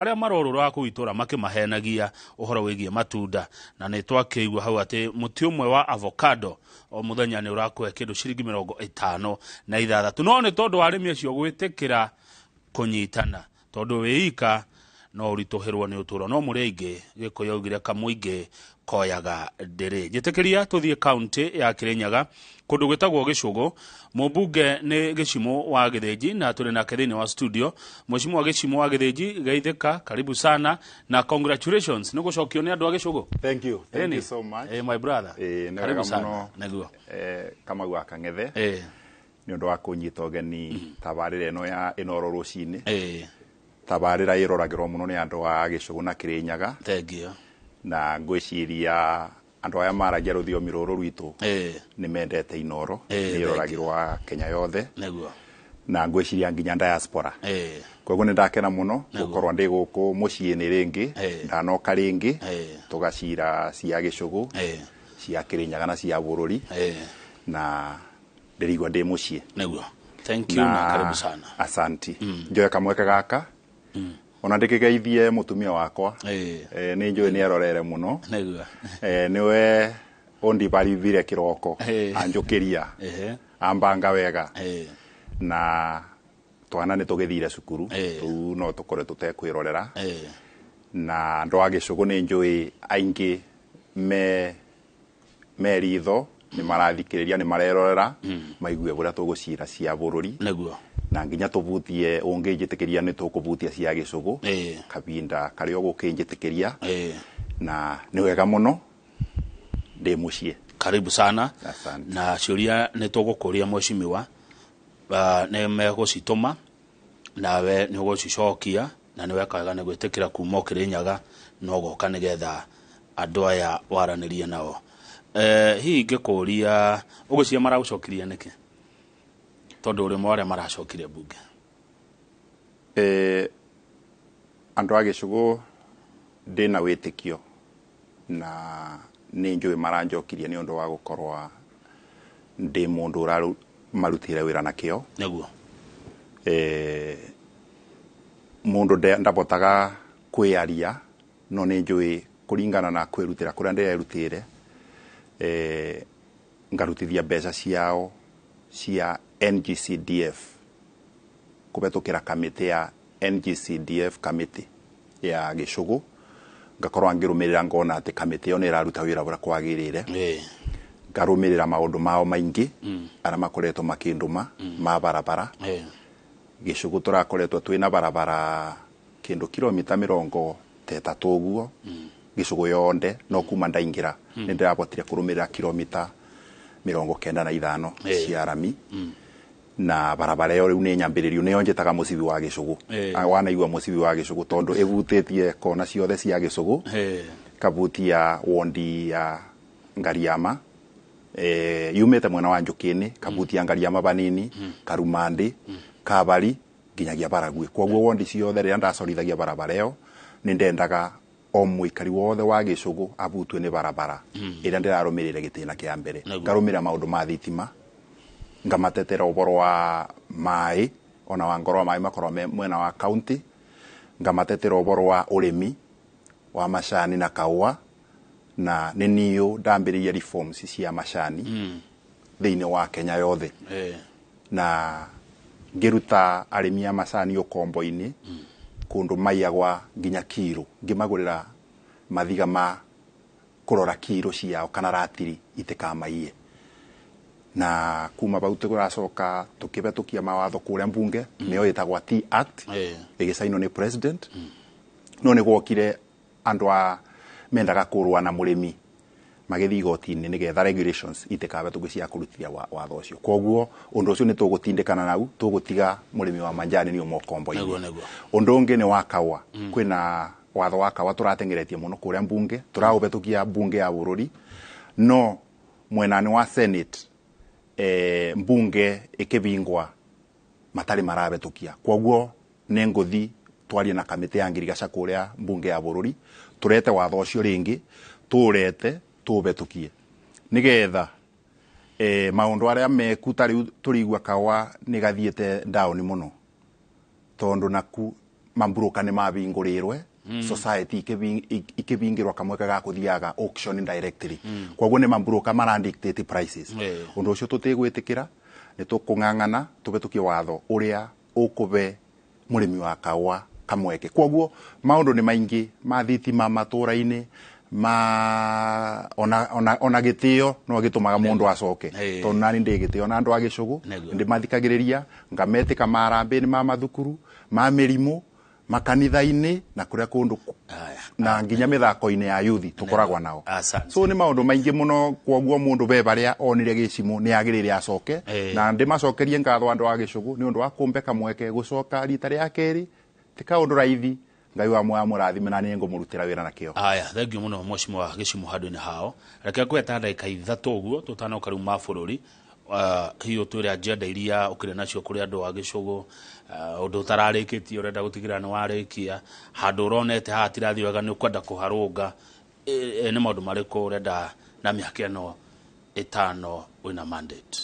Arĩa marorũraga kũu itũra makĩmahenagia ũhoro wĩgiĩ matunda, na nĩ twakĩigua hau atĩ mũtĩ ũmwe wa avocado o mũthenya nĩ ũrakũhe kĩndũ ciringi 56. No nĩ tondũ wa arĩmi acio gwĩtĩkĩra kũnyitana, tondũ wĩika no ũritũhĩrwo nĩ ũtũũro, no mũrĩ aingĩ. Gĩkũyũ augire kamũingĩ koyaga ndĩrĩ. Njĩtĩkĩria tũthiĩ kaunti ya Kĩrĩnyaga, kũndũ gwĩtagwo Gĩcũgũ. Mũmbunge nĩ Gĩcimũ wa Gĩthĩnji, na tũrĩ nake thĩinĩ wa studio. Mheshimiwa Gĩcimũ wa Gĩthĩnji, geithĩka, karibu sana na congratulations nĩ gũcokio nĩ andũ a Gĩcũgũ. Thank you. Thank Ĩni. you so much. My brother. Nĩ karibu wega sana. Mũno. Nĩguo. Kamau wa Kang'ethe, nĩ ũndũ wa kũnyita ũgeni tabarĩra ĩno ya Inooro rũcinĩ. Tabarĩra ĩroragĩrwo mũno nĩ andũ a Gĩcũgũ na Kĩrĩnyaga. Thank you. Na ngwĩciria andũ aya maragia rũthiomi rũrũ rwitũ nĩ mendete Inooro. Nĩ ĩroragĩrwo Kenya yothe. Na ngwĩciria nginya diaspora. Koguo nĩ ndakena mũno gũkorwo ndĩ gũkũ mũciĩ-inĩ rĩngĩ. Ndanoka rĩngĩ tũgacira cia Gĩcũgũ, cia Kĩrĩnyaga na cia bũrũri, na ndĩrigua ndĩ mũciĩ. Nĩguo, thank you na karibu sana. Asanti. Njoe kamweke gaka ona ndĩkĩgeithie mũtumia wakwa. Nĩ njũĩ nĩ erorere mũno. Nĩwe ũndibarithire kĩroko, anjũkĩria, ambanga wega, na twana nĩ tũgĩthire cukuru, rĩu no tũkorwe tũtekwĩrorera. Na andũ a Gĩcũgũ nĩ njũĩ aingĩ me ritho, nĩ marathikĩrĩria, nĩ marerorera maigue ũrĩa tũgũcira cia bũrũri, na nginya tũbutie ũngĩnjĩtĩkĩria nĩ tũkũbutia cia Gĩcũgũ kabinda karĩa ũgũkĩnjĩtĩkĩria. Na nĩ wega mũno ndĩ mũciĩ. Karibu sana. Asante. Na ciũria nĩ tũgũkũria, mheshimiwa, nĩ megũcitũma nawe nĩ ũgũcicokia, na nĩ weka wega nĩ gwĩtĩkĩra kuma o Kĩrĩnyaga na ũgoka nĩgetha andũ aya waranĩrie nao. Hihi ingĩkũria, ũgwĩciria maragũcokirie nĩkĩ, tondũ ũrĩ ũmwe wa arĩa maracokire mbunge? Andũ a Gĩcũgũ ndĩna wĩtĩkio na nĩ njũĩ maranjokirie nĩ ũndũ wa gũkorwo ndĩ mũndũ ũramarutĩire wĩra na kĩo. Mũndũ ndabotaga kwĩyaria, no nĩ njũĩ kũringana na kwĩrutĩra kũrĩa ndĩrerutĩire, ngarutithia mbeca ciao cia NGCDF kũhetũkĩra kamĩtĩ ya NGCDF, kamĩtĩ ya Gĩcũgũ, ngakorwo ngĩrũmĩrĩra ngona atĩ kamĩtĩ ĩyo nĩ ĩraruta wĩra ũrĩa kwagĩrĩire. Ngarũmĩrĩra maũndũ mao maingĩ arĩa makoretwo makĩndũma ma barabara. Gĩcũgũ tũrakoretwo twĩna barabara kĩndũ kilomita 30 ũguo Gĩcũgũ yonde, no kuma ndaingĩra nĩ ndĩrabotire kũrũmĩrĩra kilomita 95 cia rami, na barabara ĩyo rĩu nĩ nyambĩrĩrio, nĩyo njĩtaga mũcibi wa Gĩcũgũ. Wanaigua mũcibi wa Gĩcũgũ tondũ ĩbutĩtie kona ciothe cia Gĩcũgũ, kabutia wondi ya Ngariama, yumĩte mwena wa Njũkĩnĩ, kabutia Ngariama banini, Karumandĩ, Kabari nginyagia Baragwi. Koguo wondi ciothe rĩrĩa ndacorithagia barabara ĩyo, nĩ ndendaga o mũikari wothe wa Gĩcũgũ abutwe nĩ barabara ĩrĩa ndĩrarũmĩrĩire gĩtĩna kĩa mbere. Ngarũmĩrĩra maũndũ ma thitima, ngamatetera ũboro wa maĩ, ona wangorwo maĩ makorwo me mwena wa county, ngamatetera ũboro wa ũrĩmi wa macani na kaũa, na nĩ niũ ndambĩrĩirie reforms cia macani thĩinĩ wa Kenya yothe, na ngĩruta arĩmi a macani ũkombo-inĩ kũndũ maiyagwa nginya kiro, ngĩmagũrĩra mathiga ma kũrora kiro ciao kana ratiri itikamaiye. Na kuma bau tũracoka tũkĩhetũkia mawatho kũrĩa mbunge, nĩyo ĩtagwa Tea Act, ĩgĩcainwo nĩ president. No nĩ gwokire andũ a mendaga kũrũa na mũrĩmi, magĩthiĩ igoti-inĩ nĩgetha regulations itikabetũke cia kũrutithia watho ũcio. Koguo ũndũ ũcio nĩ tũgũtindĩkana nau, tũgũtiga mũrĩmi wa manjani nĩ ũmwe ũkombo-inĩ. Nĩguo, nĩguo. Ũndũ ũngĩ nĩ wa kaũa. Kwĩna watho wa kaũa tũrateng'eretie mũno kũrĩa mbunge, tũraũbetũkia mbunge ya bũrũri, no mwena-inĩ wa Senate, mbunge ĩkĩbingwa matarĩ marabetũkia. Koguo nĩ ngũthi twarie na kamĩtĩ ya ngirigaca kũrĩa mbunge ya bũrũri, tũrete watho ũcio rĩngĩ, tũũrete tũũbetũkie nĩgetha maũndũ arĩa meku ta rĩu tũrigua kaũa nĩ gathiĩte down mũno, tondũ naku mamburoka nĩ mabingũrĩrwe society ikĩbingĩrwo kamweke ga kũthiaga auction directly. Koguo nĩ mamburoka marandictate prices. Ũndũ ũcio tũtigwĩtĩkĩra, nĩ tũkũng'ang'ana tũhetũkie watho ũrĩa ũkũbe mũrĩmi wa kahũa kamweke. Koguo maũndũ nĩ maingĩ ma thitima matũra-inĩ, ma ona gĩtĩo no gĩtũmaga mũndũ acoke, tondũ nani ndĩ gĩtĩo na andũ a gĩcũgũ, ndĩmathikagĩrĩria ngametĩka marambĩ ma mathukuru ma mĩrimũ makanitha-inĩ na kũrĩa kũndũ na nginya mĩthako-inĩ ya yuthi tũkoragwo nao. So nĩ maũndũ maingĩ mũno, kwoguo mũndũ be barĩa onire gĩcimũ nĩ agĩrĩire acoke. Na ndĩmacokerie ngatho andũ a gĩcũgũ nĩ ũndũ wa kũmbe kamweke gũcoka rita rĩa kerĩ, ti kaũndũ raithi. Ngai wa moya mũrathime na nĩ ngũmũrutĩra wĩra na kĩo. Aya, thank you mũno mheshimiwa gĩcimũ handũ-inĩ hao. Reke ngũhe ta ndagĩka 3 ũguo tũtanoka rĩu ma bũrũri. Hihi ũtwĩre agenda iria ũkĩrĩ nacio kũrĩ andũ a gĩcũgũ, ũndũ ũtararĩkĩtie ũrenda gũtigĩrĩra nĩ warĩkia, handũ ũronete haha tirathiĩ wega nĩ ũkwenda kũharũnga, nĩ maũndũ marĩkũ ũrenda na mĩaka ĩno 5 wĩna mandate?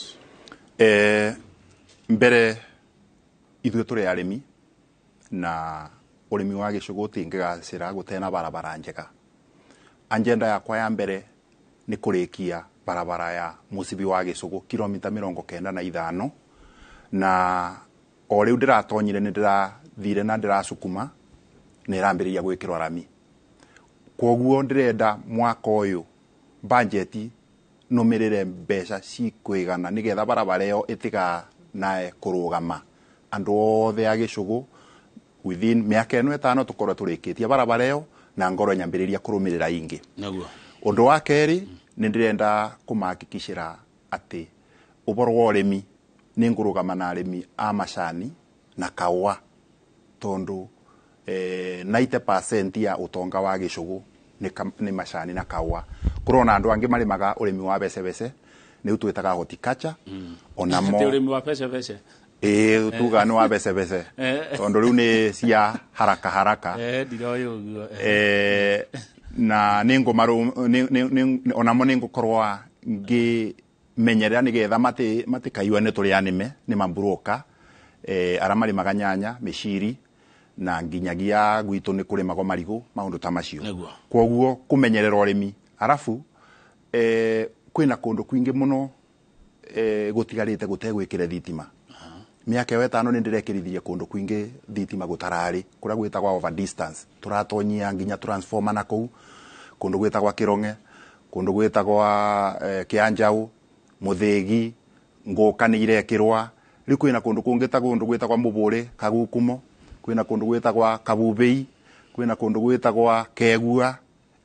Mbere ithuĩ tũrĩ arĩmi na ũrĩmi wa gĩcũgũ ũtingĩgacĩra gũtena barabara njega. Agenda yakwa ya mbere nĩ kũrĩkia barabara ya mũcibi wa gĩcũgũ kilomita 95, na o rĩu ndĩratonyire nĩ ndĩrathire na ndĩracukuma nĩ ĩrambĩrĩria gwĩkĩrwo rami. Kwoguo ndĩrenda mwaka ũyũ bajeti nũmĩrĩre mbeca cikwĩgana nĩgetha barabara ĩyo ĩtiganae kũrũgama. Andũ othe a gĩcũgũ within mĩaka ĩno 5 tũkorwo tũrĩkĩtie barabara ĩyo na ngorwo nyambĩrĩria kũrũmĩrĩra ingĩ. Ũndũ wa kerĩ nĩ ndĩrenda kũmahakikicĩra atĩ ũboro wa ũrĩmi nĩ ngũrũgama na arĩmi a macani na kahũa, tondũ 90% ya ũtonga wa gĩcũgũ nĩ macani na kahũa. Kũrona andũ angĩ marĩmaga ũrĩmi wa becebece nĩu twĩtaga horticulture. Ona mo Ti ũrĩmi wa becebece. Ĩĩ, tuga nĩ wa becebece tondũ rĩu nĩ cia haraka haraka. Ndiroĩ ũguo. Na onamo nĩ ngũkorwo ngĩmenyerera nĩgetha matikaigue nĩ tũrĩ anĩme, nĩ mamburoka, arĩa marĩmaga nyanya, mĩciri na nginyagia gwitũ nĩ kũrĩmagwo marigũ, maũndũ ta macio. Kwoguo kũmenyerera ũrĩmi. Arabu kwĩna kũndũ kwingĩ mũno gũtigarĩte gũtegwĩkĩre thitima. Mĩaka ĩyo 5 nĩ ndĩrekĩrithirie kũndũ kwingĩ thitima gũtararĩ, kũrĩa gwĩtagwo over distance, tũratonyia nginya transformer na kũu, kũndũ gwĩtagwa Kĩrong'e, kũndũ gwĩtagwa Kĩanjaũ, Mũthĩgi, Ngũka nĩ irekĩrwa. Rĩu kwĩna kũndũ kũngĩ ta kũndũ gwĩtagwa Mũbũrĩ, Kagukumo, kwĩna kũndũ gwĩtagwa Kabubĩi, kwĩna kũndũ gwĩtagwa Kegua,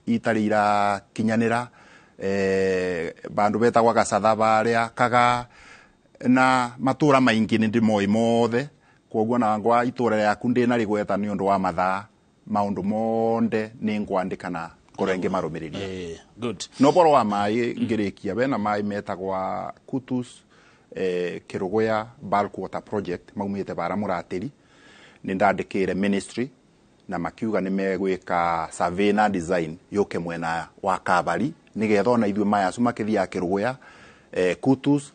itarĩ irakinyanĩra, bandũ betagwa Gacatha barĩa, Kagaa, na matũra maingĩ nĩ ndĩmoĩ mothe. Kwoguo na ngwa itũra rĩaku ndĩna rĩgweta nĩ ũndũ wa mathaa, maũndũ monde nĩ ngwandĩka na ngorwo ngĩmarũmĩrĩria. Good. No ũhoro wa maĩ ngĩrĩkia, bena maĩ metagwa Kutus, Kĩrũgũya Bulk Water Project maumĩte bara Mũratĩri. Nĩ ndandĩkĩire ministry na makiuga nĩ megwĩka survey na design yũke mwena wa Kabari nĩgetha ona ithuĩ maya acu makĩthiaga Kĩrũgũya, Kutus,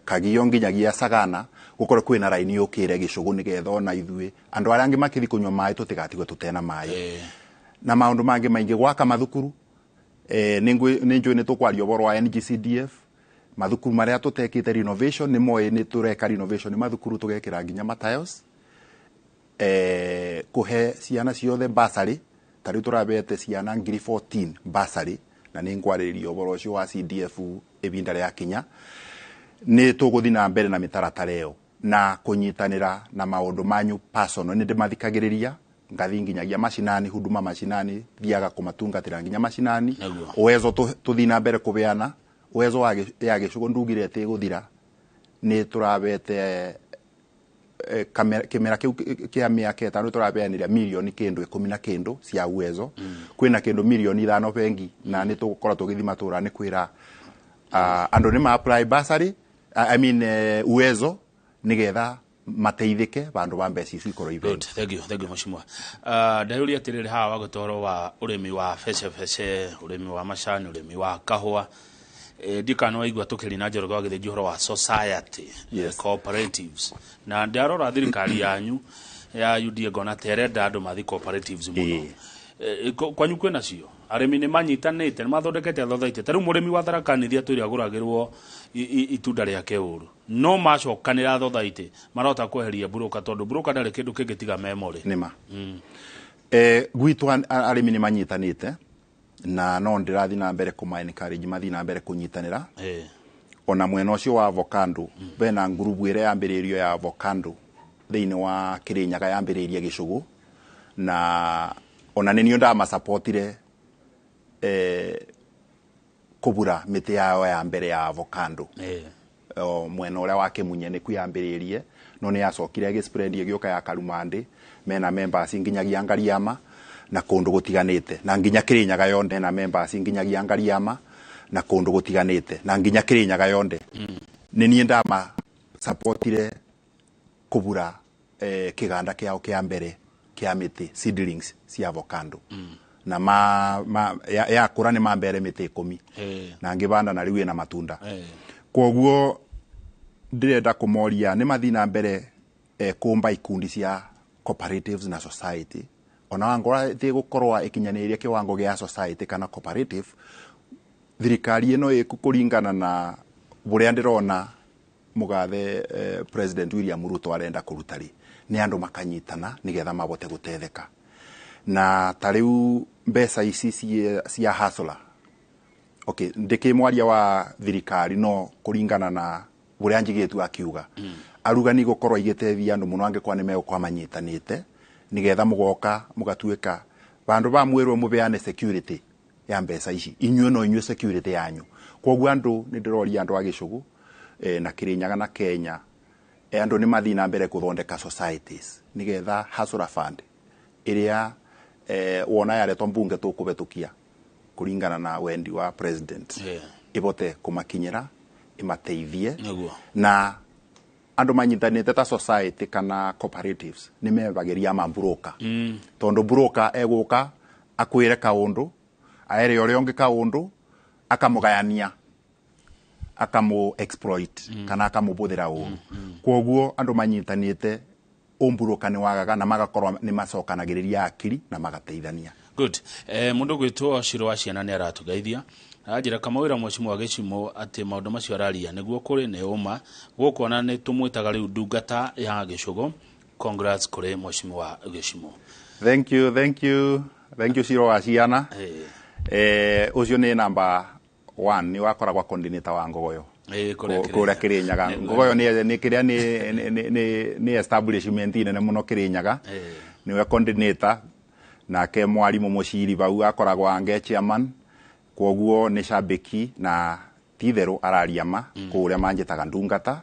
Kagio nginyagia Sagana gũkorwo kwĩna raini yũkĩre gĩcũgũ nĩgetha ona ithuĩ andũ arĩa angĩ makĩthi kũnyua maĩ tũtigatigwe tũtena maĩ. Na maũndũ mangĩ maingĩ, gwaka mathukuru, nĩ njũĩ nĩ tũkwaria ũhoro wa NGCDF, mathukuru marĩa tũtekĩte renovation nĩ moĩ nĩ tũreka renovation nĩ mathukuru tũgekĩra nginya matiles, kũhe ciana ciothe bursary, ta rĩu tũrabete ciana 14,000 bursary, na nĩ ngwarĩrĩria ũhoro ũcio wa CDF ibinda rĩa kinya. Nĩ tũgũthiĩ na mbere na mĩtaratara ĩyo na kũnyitanĩra na maũndũ manyu personal, nĩ ndĩmathikagĩrĩria ngathi nginyagia macinani, huduma macinani, thiaga kũmatungatĩra nginya macinani. Uwezo tũthiĩ na mbere kũbeana uwezo wa ya gĩcũgũ ndugire atĩ ĩgũthira, nĩ tũrabete kĩmera kĩu kĩa mĩaka 5 tũrabeanire mirioni kĩndũ 10 na kĩndũ cia uwezo. Kwĩna kĩndũ mirioni 5 bengi, na nĩ tũgũkorwo tũgĩthiĩ matũra nĩ kwĩra andũ nĩ ma apply bursary, I mean uwezo nĩgetha mateithĩke bandũ ba mbeca icio ikorwo ibengi. Thank you, thank you mheshimiwa. Ndayũria atĩrĩrĩ haha wagweta ũhoro wa ũrĩmi wa becebece, ũrĩmi wa macani, ũrĩmi wa kahũa. Ndikana waigua tũkĩri na Njoroge wa Gĩthĩnji ũhoro wa society, cooperatives. Na ndarora thirikari yanyu Ya UDA ngona ta ĩrenda andũ mathi cooperatives mũno. Kwanyu kwĩna cio arĩmi nĩ manyitanĩte, nĩ mathondekete thothaitĩ. Ta rĩu mũrĩmi wa Tharaka Nithi atwĩre agũragĩrwo itunda rĩake ũru, no macokanĩra thothaitĩ marahota kweheria broker, tondũ broker ndarĩ kĩndũ kĩngĩ tiga memory. Nĩma gwitũ arĩmi nĩ manyitanĩte na no ndĩrathiĩ na mbere kũma encourage mathiĩ na mbere kũnyitanĩra. Ona mwena ũcio wa avocado, bena ngurubu ĩrĩa yambĩrĩirio ya avocado thĩinĩ wa Kĩrĩnyaga, yambĩrĩirie Gĩcũgũ, na ona nĩ niĩ ndamasapotire kũbura mĩtĩ yao ya mbere ya avocado. O, mwena ũrĩa wa Kĩmunye nĩku yambĩrĩirie, no nĩ yacokire ĩgĩspread ĩgĩũka ya Karumandĩ, mena members nginyagia Ngariama na kũndũ gũtiganĩte, na nginya Kĩrĩnyaga yonde na members nginyagia Ngariama na kũndũ gũtiganĩte, na nginya Kĩrĩnyaga yonde. Nĩ niĩ ndama sapotire kũbura kĩganda kĩao kĩa mbere kĩa mĩtĩ, seedlings cia avocado, na ma yakũra nĩ mambere mĩtĩ 10 na ngĩbanda, na rĩu ĩna matunda. Koguo ndĩrenda kũmoria nĩ mathiĩ na mbere kũmba ikundi cia cooperatives na society, ona wangora ĩtigũkorwo ĩkinyanĩirie kĩwango gĩa society kana cooperative. Thirikari ĩno ĩku kũringana na ũrĩa ndĩrona mũgathe President William Ruto arenda kũruta rĩ, nĩ andũ makanyitana nĩgetha mabote gũtetheka. Na ta rĩu mbeca ici cia hustler, okay, ndĩkĩ mwaria wa thirikari, no kũringana na ũrĩa njigĩtu akiuga, arugani gũkorwo igĩteithia andũ mũno angĩkorwo nĩ megũkorwo manyitanĩte, nĩgetha mũgoka mũgatuĩka vandũ va mwĩrwo mũbeane security ya mbeca ici, inyuĩ no inyuĩ security yanyu. Koguo andũ nĩ ndĩroria andũ a Gĩcũgũ na Kĩrĩnyaga na Kenya, andũ nĩ mathiĩ na mbere gũthondeka societies nĩgetha Hustler Fund ĩrĩa wona yaretwo mbunge tũkũhetũkia kũringana na wendi wa president ĩbote kũmakinyĩra, ĩmateithie. Na andũ manyitanĩte ta society kana cooperatives nĩ mebagĩria mamburoka, tondũ broker egũka akwĩre kaũndũ, aere ũrĩa ũngĩ kaũndũ, akamũgayania, akamũ exploit kana akamũbũthĩra ũru. Koguo andũ manyitanĩte ũmburoka nĩ wagaga, na magakorwo nĩ macokanagĩrĩria akiri na magateithania. Good. Mundu gwitwo Ciro wa Ciana nĩ aratugeithia, aranjĩra kamawĩra mwecimu wa Gĩcimo atĩ maũndũ macio araria nĩguo kũrĩ nĩ ũma gũkũ, ona nĩ tũmwĩtaga rĩu ndungata ya Gĩcũgũ. Congrats kũrĩ mwecimu wa Gĩcimo. Thank you, thank you, thank you, Ciro wa Ciana. Ũcio nĩ namba one nĩ wakoragwa coordinator wa Ngogoyo. Kũrĩa kũrĩa Kĩrĩnyaga. Ngogoyo nĩ kĩrĩa nĩ establishment nene mũno Kĩrĩnyaga. Nĩwe coordinator, nake mwarimũ mũciri bau akoragwo ange chairman. Koguo nĩ cabiki na titherũ araria ma kũrĩa manjĩtaga ndungata.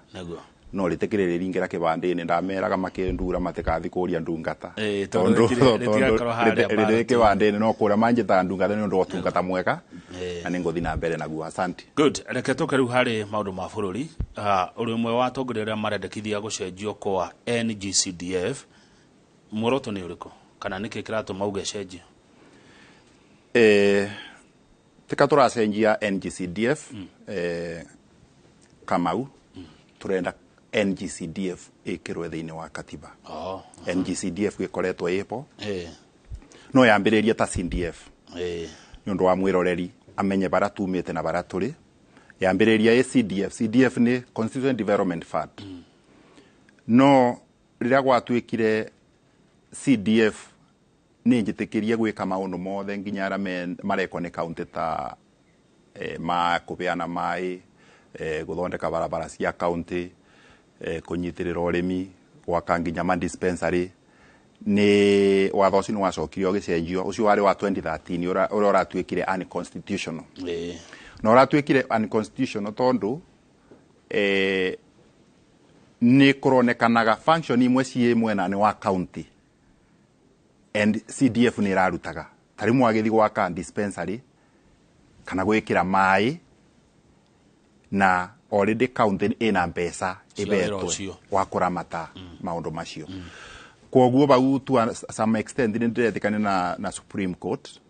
No rĩtĩkĩrĩ rĩringĩra kĩbandĩ-inĩ, ndameraga makĩndura matikathi kũria ndungata. Tondũ rĩtigakorwo harĩa rĩrĩ ballot. Kĩbandĩ-inĩ, no kũrĩa manjĩtaga ndungata nĩ ũndũ wa ũtungata mwega, na nĩ ngũthiĩ na mbere naguo. Asante. Good. Reke tũke rĩu harĩ maũndũ ma bũrũri. Ũrĩ ũmwe wa atongoria arĩa marendekithia gũcenjio kwa NGCDF. Muoroto nĩ ũrĩkũ, kana nĩkĩ kĩratũma uge cenjio? Tika tũracenjia NGCDF, Kamau, tũrenda NGCDF ĩkĩrwe thĩinĩ wa katiba. NGCDF gĩkoretwo ĩpo, no yambĩrĩrie ta CDF nĩ ũndũ wa mwĩroreri amenye bara tumĩte na bara tũrĩ. Yambĩrĩria ĩ CDF. CDF nĩ Constituent Development Fund, no rĩrĩa gwatuĩkire CDF nĩ njĩtĩkĩrie gwĩka maũndũ mothe nginya arĩa marekwo nĩ kaunti ta ma kũbeana maĩ, gũthondeka barabara cia kaunti, kũnyitĩrĩra ũrĩmi, gwaka nginya ma dispensary, nĩ watho ũcio nĩ wacokire ũgĩcenjio, ũcio warĩ wa 2013, ũrĩa ũratuĩkire unconstitutional. Na ũratuĩkire unconstitutional tondũ nĩ kũronekanaga function imwe ciĩ mwena-inĩ wa county and CDF nĩ ĩrarutaga. Ta rĩu mwagĩthiĩ gwaka dispensary kana gwĩkĩra maĩ, na already county ĩna mbeca cia wĩra ĩbetwe ũcio. Wa kũramata maũndũ macio. Koguo bau to some extent nĩ ndĩretĩkania na Supreme Court,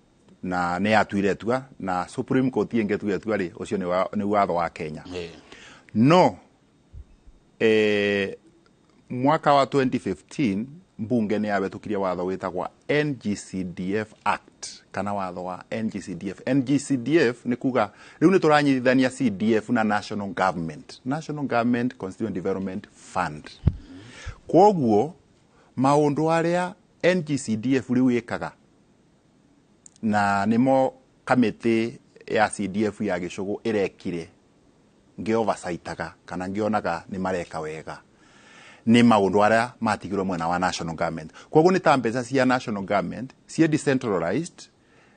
na nĩ yatuire itua, na Supreme Court ĩngĩtua itua rĩ, ũcio nĩ watho wa Kenya. No mwaka wa 2015 Mbunge nĩ yabetũkirie watho wĩtagwa NGCDF Act, kana watho wa NGCDF. NGCDF nĩ kuga rĩu nĩ tũranyitithania CDF na National Government, National Government Constituent Development Fund. Kwoguo maũndũ arĩa NGCDF rĩu ĩkaga na nĩmo kamĩtĩ ya CDF ya gĩcũgũ ĩrekire ngĩoversightaga kana ngĩonaga nĩ mareka wega, nĩ maũndũ arĩa matigirwo mwena wa national government. Koguo nĩ ta mbeca cia national government cie decentralized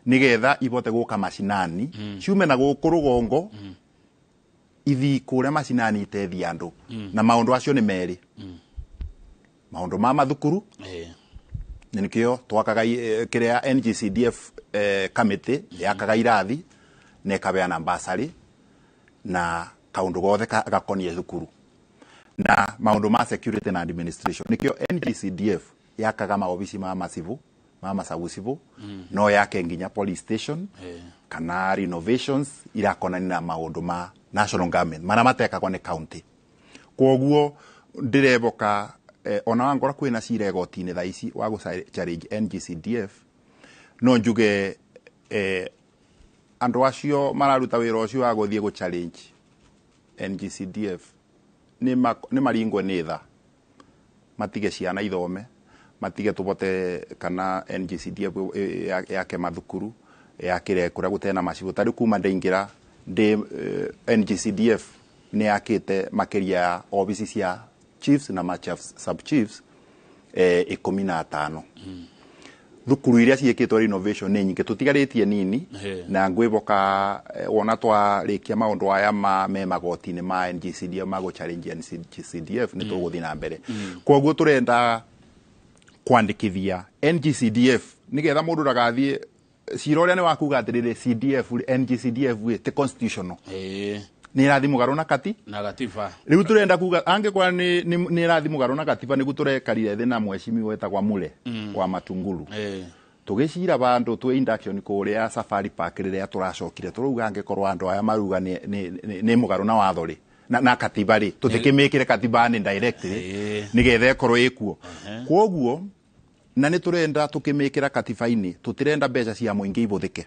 nigetha ibote gũka macinani, ciume na gũkũ rũgongo, ithii kũrĩa macinani, iteithie andũ. Na maũndũ acio nĩ merĩ: maũndũ ma mathukuru, na nĩkĩo twakaga kĩrĩa NGCDF committee yakaga irathi na ĩkabeana basarĩ na kaũndũ gothe gakonie thukuru, na maũndũ ma security na administration. Nĩkĩo NGCDF yakaga maobici ma macibu, ma masagucibu, no yake nginya police station kana renovations irakonania na maũndũ ma national government marĩa matekagwo nĩ county. Kwoguo ndĩreboka ona wangora kwĩna cira igoti-inĩ thaa ici wa gũ challenge NGCDF, no njuge andũ acio mararuta wĩra ũcio wa gũthiĩ gũ challenge NGCDF nĩ maringwo nĩ tha, matige ciana ithome, matige tũbote kana NGCDF yake mathukuru, yakĩre kũrĩa gũtena macibũ. Ta rĩu kuma ndaingĩra ndĩ NGCDF nĩ yakĩte makĩria ya obici cia chiefs na ma chiefs, sub chiefs 15. Thukuru iria ciĩkĩtwo renovation nĩ nyingĩ, tũtigarĩtie nini. Na ngwĩboka wona twarĩkia maũndũ aya ma me magoti-inĩ ma NGCDF, ma gũ challenge NGCDF, nĩ tũgũthiĩ na mbere. Koguo tũrenda kwandĩkithia NGCDF nĩgetha mũndũ ndagathiĩ cira ũrĩa nĩ wa kuga atĩrĩrĩ, CDF, NGCDF ĩ ti constitutional, nĩ ĩrathiĩ mũgarũ na kati na gatiba. Rĩu tũrenda kuga angĩkorwo nĩ ĩrathiĩ mũgarũ na katiba, nĩguo tũrekarire thĩ na mheshimiwa wetagwa Mule wa Matungulu, tũgĩcira bandũ twĩ induction kũrĩa Safari Park. Rĩrĩa tũracokire tũrauga angĩkorwo andũ aya maruga nĩ mũgarũ na watho rĩ, na katiba rĩ, tũtikĩmĩkĩre katiba-inĩ directly nĩgetha ĩkorwo ĩkuo. Kwoguo na nĩ tũrenda tũkĩmĩkĩra katiba-inĩ, tũtirenda mbeca cia mũingĩ ibũthĩke,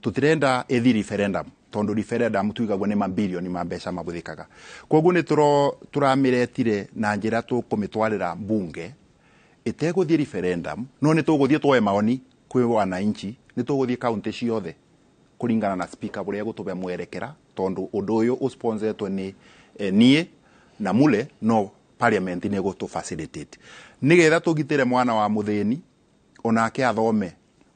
tũtirenda ĩthi referendum, tondũ referendum tuigagwo nĩ mabilioni ma mbeca mabũthĩkaga. Koguo nĩ tũramĩretire na njĩra tũkũmĩtwarĩra mbunge ĩtegũthiĩ referendum, no nĩ tũgũthiĩ tuoe maoni kwĩ wananchi. Nĩ tũgũthiĩ kaunti ciothe kũringana na speaker ũrĩa gũtũbe mwerekera, tondũ ũndũ ũyũ ũsponsetwo nĩ niĩ na Mule, no parliament nĩ gũtũ facilitate nĩgetha tũgitĩre mwana wa mũthĩni onake athome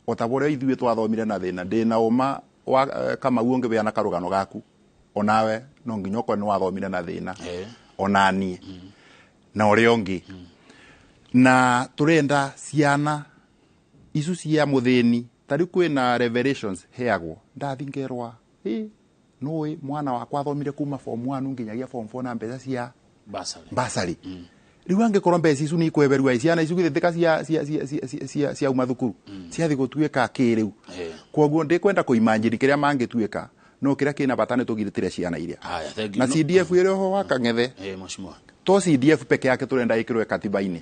o ta ũrĩa ithuĩ twathomire na thĩna. Ndĩna ũma wa Kamau, ũngĩbeana karũgano gaku onawe no nginya ũkorwo nĩ wathomire na thĩna, ona niĩ na ũrĩa ũngĩ. Na tũrenda ciana icu cia mũthĩni, ta rĩu kwĩna revelations heagwo, ndathi ngerwa ĩ nũĩ mwana wakwa athomire kuma form 1 nginyagia form 4 na mbeca cia basarĩ. Basarĩ. Rĩu angĩkorwo mbeca icu nĩ ikweberua ĩ, ciana icu githĩ cia uma thukuru ciathi gũtuĩka kĩ rĩu? Kwoguo ndikwenda kũimanjiri kĩrĩa mangĩtuĩka, no kĩrĩa kĩna bata nĩ tũgitĩre ciana iria. Haya, thank you. Na CDF ĩrĩ oho wa Kang'ethe. Mheshimiwa. To CDF peke yake tũrenda ĩkĩrwo katiba-inĩ,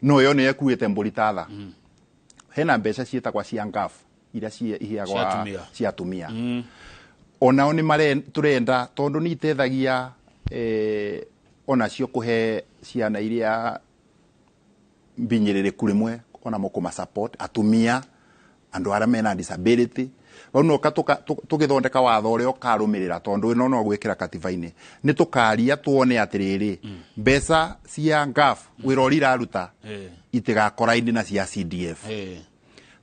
no yo nĩ ĩkuĩte mbũri tatha. Hena mbeca ciĩtagwa cia ngaf iria iheagwa Cia atumia. Cia atumia. Onao nĩ tũrenda, tondũ nĩ iteithagia onacio kũhe ciana iria mbinyĩrĩrĩku rĩmwe, ona mũkũma support atumia, andũ arĩa mena disability. Rĩu noka tũgĩthondeka watho ũrĩa ũkarũmĩrĩra, tondũ ĩno no gwĩkĩra katiba-inĩ, nĩ tũkaria tuone atĩrĩrĩ, mbeca cia ngaf wĩra ũrĩa iraruta itigakoraini na cia CDF.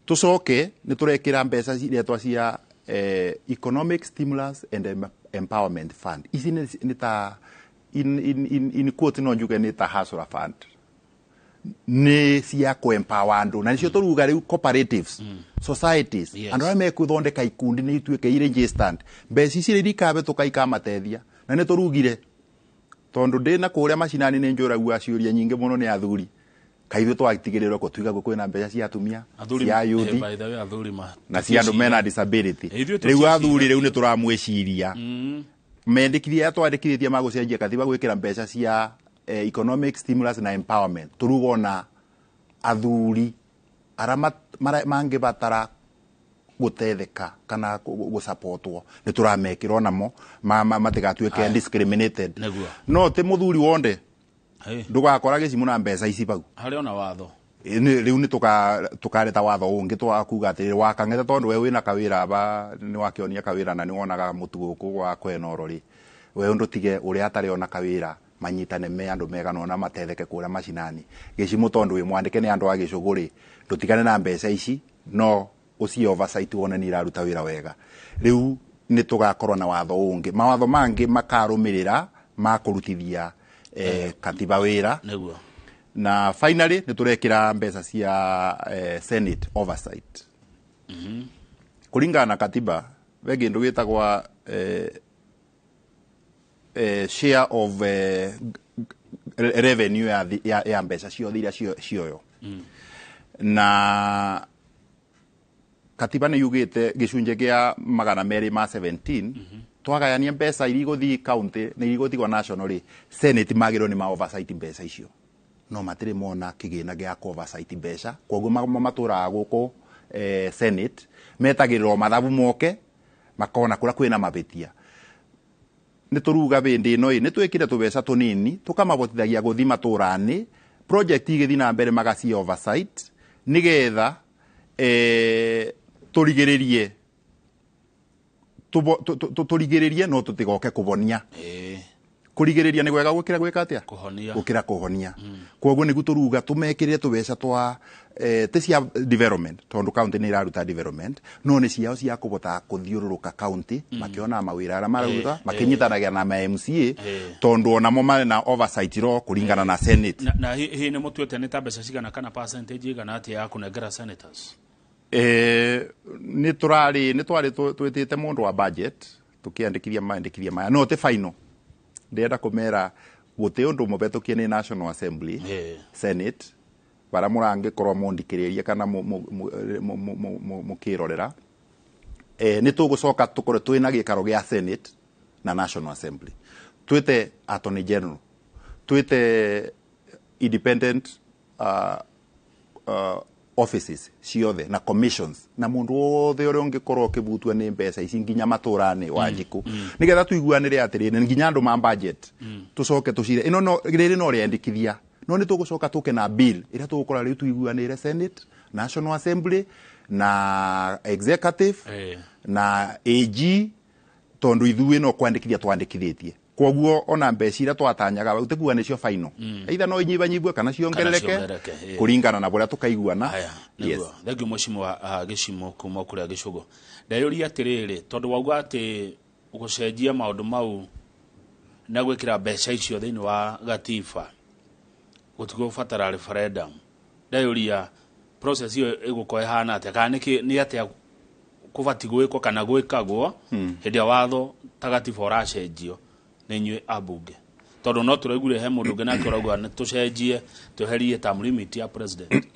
Tucoke nĩ tũrekĩra mbeca iretwa cia economic stimulus and empowerment fund. Ici nĩ ta in quote no njuge nĩ ta hustler fund, nĩ cia kũ-empower andũ, na nĩcio tũruga rĩu cooperatives, societies, andũ arĩa mekũthondeka ikundi nĩ ituĩke irĩ registered. Mbeca ici rĩrĩa ikabĩtũka ikamateithia. Na nĩ tũrugire, tondũ ndĩna kũrĩa macinani nĩ njũragua ciũria nyingĩ mũno nĩ athuri, kaithuĩ twatigĩrĩrwo kũ tuigagwo kwĩna mbeca cia atumia, Athuri cia yuthi, by the way, athuri ma na cia andũ mena disability. Ithuĩ Rĩu tũtiĩciragia. Athuri rĩu nĩ tũramwĩciria. Mendekithia twandĩkithĩtie magũcenjia katiba gwĩkĩra mbeca cia economic stimulus na empowerment turuga ona athuri aria mangĩbatara gũtetheka kana gũsupportwo nĩ tũramekĩra onamo matigatuĩke discriminated. Nĩguo. No ti mũthuri wonde Hey. ndũgakora gĩcimũ na mbeca ici bau. Harĩ ona watho. Rĩu nĩ tũkareta watho ũngĩ twakuga atĩrĩrĩ wakang'ete tondũ we wĩna kawĩra aba nĩ wakĩonia kawĩra na nĩ wonaga mũtu gũkũ gwa kwenoro rĩ we ũndũ tige ũrĩa atarĩ ona kawĩra manyitane me andũ megana ona matetheke kũrĩa macinani gĩcimũ tondũ wĩ mwandĩke nĩ andũ a gĩcũgũ rĩ ndũtigane na mbeca ici no ũcie oversight wone nĩ iraruta wĩra wega. Rĩu nĩ tũgakorwo na watho ũngĩ, mawatho mangĩ makarũmĩrĩra ma kũrutithia katiba wĩra. Nĩguo. Na finally nĩ tũrekĩra mbeca cia Senate oversight. Kũringana na katiba ve kĩndũ gĩtagwa share of revenue ya mbeca ciothe iria cioyo. Na katiba nĩ yugĩte gĩcunjĩ kĩa 217 twagayania mbeca iria igũthiĩ county na iria igũtigwo national rĩ, Senate magĩrĩirwo nĩ ma oversight mbeca icio no matirĩ mona kĩgĩna gĩa ku oversight mbeca koguo matũraga gũkũ Senate metagĩrĩrwo mathabu moke makona kũrĩa kwĩna mabĩtia. Nĩ tũruga bĩndĩ ĩno ĩ nĩ twĩkire tũbeca tũnini tũkamabotithagia gũthi matũra-inĩ project igĩthiĩ na mbere magaci oversight nĩgetha tũrigĩrĩrie tũrigĩrĩrie no tũtigoke kũbonia. Kũrigĩrĩria nĩ gwega gũkĩra gwĩka atĩa? Kũhonia. Gũkĩra kũhonia. Koguo nĩguo tũruga tũmekĩrĩre tũbeca twa ti cia development tondũ county nĩ iraruta development no nĩ ciao cia kũbota kũthiũrũrũka county makĩona mawĩra arĩa mararuta makĩnyitanagia na ma MCA tondũ onamo marĩ na oversight ro kũringana na Senate. Na hihi nĩ mũtuĩte nĩ ta mbeca cigana kana percentage igana atĩa ya kũnengera senators? Nĩ tũrarĩ nĩ twarĩ twĩtĩte mũndũ wa budget tũkĩandĩkithia maandĩkithia maya no ti final. Ndĩrenda kũmera gũtĩ ũndũ mũbetũkie nĩ National Assembly, Senate bara mũrangĩkorwo mũndikĩrĩria kana mũkĩrorera. Nĩ tũgũcoka tũkorwo twĩna gĩikaro gĩa Senate na National Assembly, twĩte Attorney General, twĩte independent offices ciothe na commissions na mundu wothe ũrĩa ũngĩkorwo ũkĩbutwo nĩ mbeca ici nginya matũra-inĩ wa njikũ nĩgetha tuiguanĩre atĩrĩrĩ nginya andũ ma budget tũcoke tũcire ĩno no rĩrĩ no rĩandĩkithia no nĩ tũgũcoka tũke na bill ĩrĩa tũgũkora rĩu tuiguanĩre Senate, National Assembly na executive na AG tondu ithuĩ no kwandĩkithia twandĩkithĩtie koguo ona mbeca iria twatanyaga utikuga nĩcio final either no inyibanyibwe kana ciongerereke ciongerereke, kũringana na bũrĩa tũkaiguana. Haya, nĩguo. Thank you mheshimiwa Gĩcimo kuma kũrĩa Gĩcũgũ. Ndeyũria atĩrĩrĩ tondũ wauga atĩ gũcenjia maũndũ mau na gwĩkĩra mbeca icio thĩinĩ wa gatiba gũtigũbatara referendum. Ndeyũria process ĩyo ĩgũkorwo ĩhana atĩa kana nĩ atĩa kũbatiĩ gwĩkwo kana gwĩkagwo hĩndĩ ĩrĩa watho ta gatiba ũracenjio nĩ inyuĩ ambunge tondũ no tũraiguire he mũndũ ũngĩ nake ũrauga nĩ tũcenjie tweherie term limit ya president.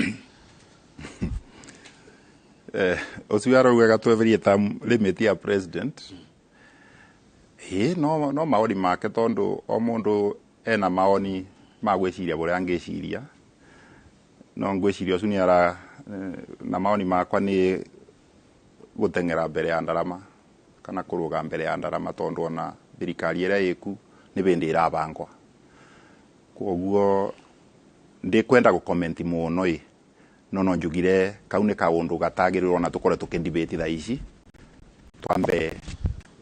Ũcio araugaga tweherie term limit ya president. Ĩ no maoni make tondũ o mũndũ ena maoni ma gwĩciria bũrĩa angĩciria no ngwĩciria ũcio nĩ ara na maoni makwa nĩ gũteng'era mbere ya ndarama kana kũrũga mbere ya ndarama tondũ ona thirikari ĩrĩa ĩku nĩ bĩndĩ ĩrabangwa koguo ndikwenda gũkomenti mũno ĩ no njugire kau nĩ kaũndũ gatagĩrĩirwo ona tũkorwo tũkĩdebate thaa ici twambe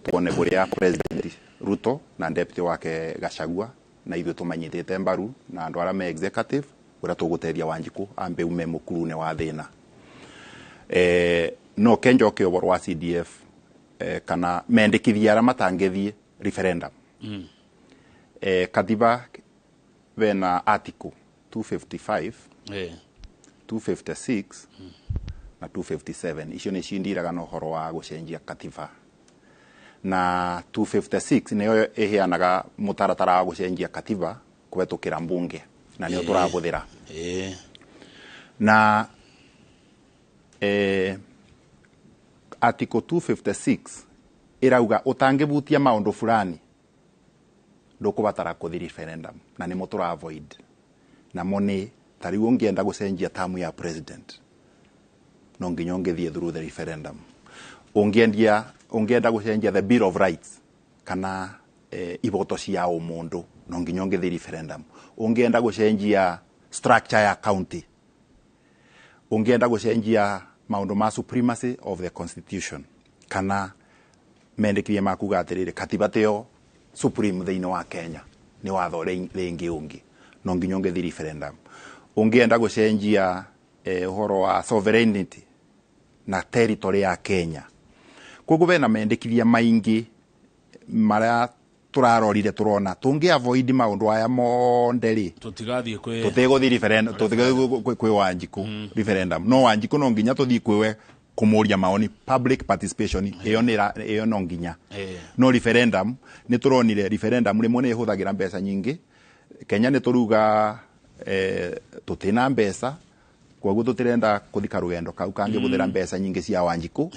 tuone kũrĩa President Ruto na deputy wake Gachagua na ithuĩ tũmanyitĩte mbaru na andũ arĩa me executive ũrĩa tũgũteithia Wanjikũ ambe ume mũkuru-inĩ wa thĩna. No kenjoke ũhoro wa CDF kana mendekithia arĩa matangĩthiĩ referendum. Katiba bena article 255 256 na 257 icio nĩ cindiraga na ũhoro wa gũcenjia katiba na 256 nĩyo ĩheanaga mũtaratara wa gũcenjia katiba kũhetũkĩra mbunge na nĩyo tũrabũthĩra. Na article 256 ĩrauga ũtangĩbutia maũndũ fulani Ndũkũbatara kũthi referendum na nĩmo tũra avoid. Namo nĩ ta rĩu ũngĩenda gũcenjia term ya president, no nginya ũngĩthiĩ through the referendum. Ũngĩenda gũcenjia the Bill of Rights kana iboto cia ũmũndũ, no nginya ũngĩthiĩ referendum. Ũngĩenda gũcenjia structure ya county, ũngĩenda gũcenjia maũndũ ma supremacy of the constitution, kana mendekithia ma kuga atĩrĩrĩ, katiba tĩyo supreme thĩinĩ wa Kenya, nĩ watho rĩngĩ ũngĩ, no nginya ũngĩthiĩ referendum. Ũngĩenda gũcenjia ũhoro wa sovereignty na territory ya Kenya. Koguo bena mendekithia maingĩ marĩa tũrarorire, tũrona tũngĩ avoid maũndũ aya monde rĩ, tũtigathiĩ kwĩ tũtigũthiĩ referendum, tũtigũthiĩ kwĩ Wanjikũ referendum. No Wanjikũ no nginya tũthiĩ kwĩwe kũmũria maoni, public participation ĩyo nĩ ĩyo no nginya. No referendum, nĩ tũronire referendum rĩmwe nĩ ĩhũthagĩra mbeca nyingĩ. Kenya nĩ tũruga tũtina mbeca, koguo tũtirenda kũthika rũgendo kau kangĩhũthĩra mbeca nyingĩ cia Wanjikũ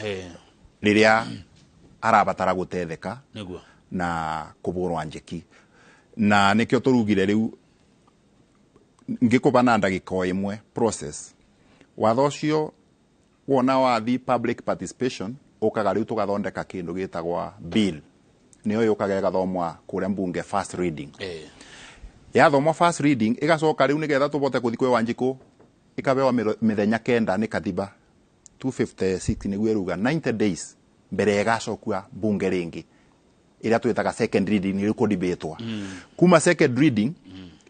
rĩrĩa arabatara gũtetheka na kũbũrwa njeki. Na nĩkĩo tũrugire rĩu ngĩkũba na ndagĩka o ĩmwe process. Watho ũcio wona wathi public participation, ũkaga rĩu tũgathondeka kĩndũ gĩtagwa bill, nĩyo yũkaga ĩgathomwa kũrĩa mbunge first reading. Yathomwa first reading, ĩgacoka rĩu nĩgetha tũbote gũthiĩ kwĩ Wanjikũ, ĩkabewa mĩthenya 9 nĩ katiba 256, nĩguo ĩruga 90 days mbere ĩgacokua mbunge rĩngĩ, ĩrĩa twĩtaga second reading, nĩ kũdibatwo. Kuma second reading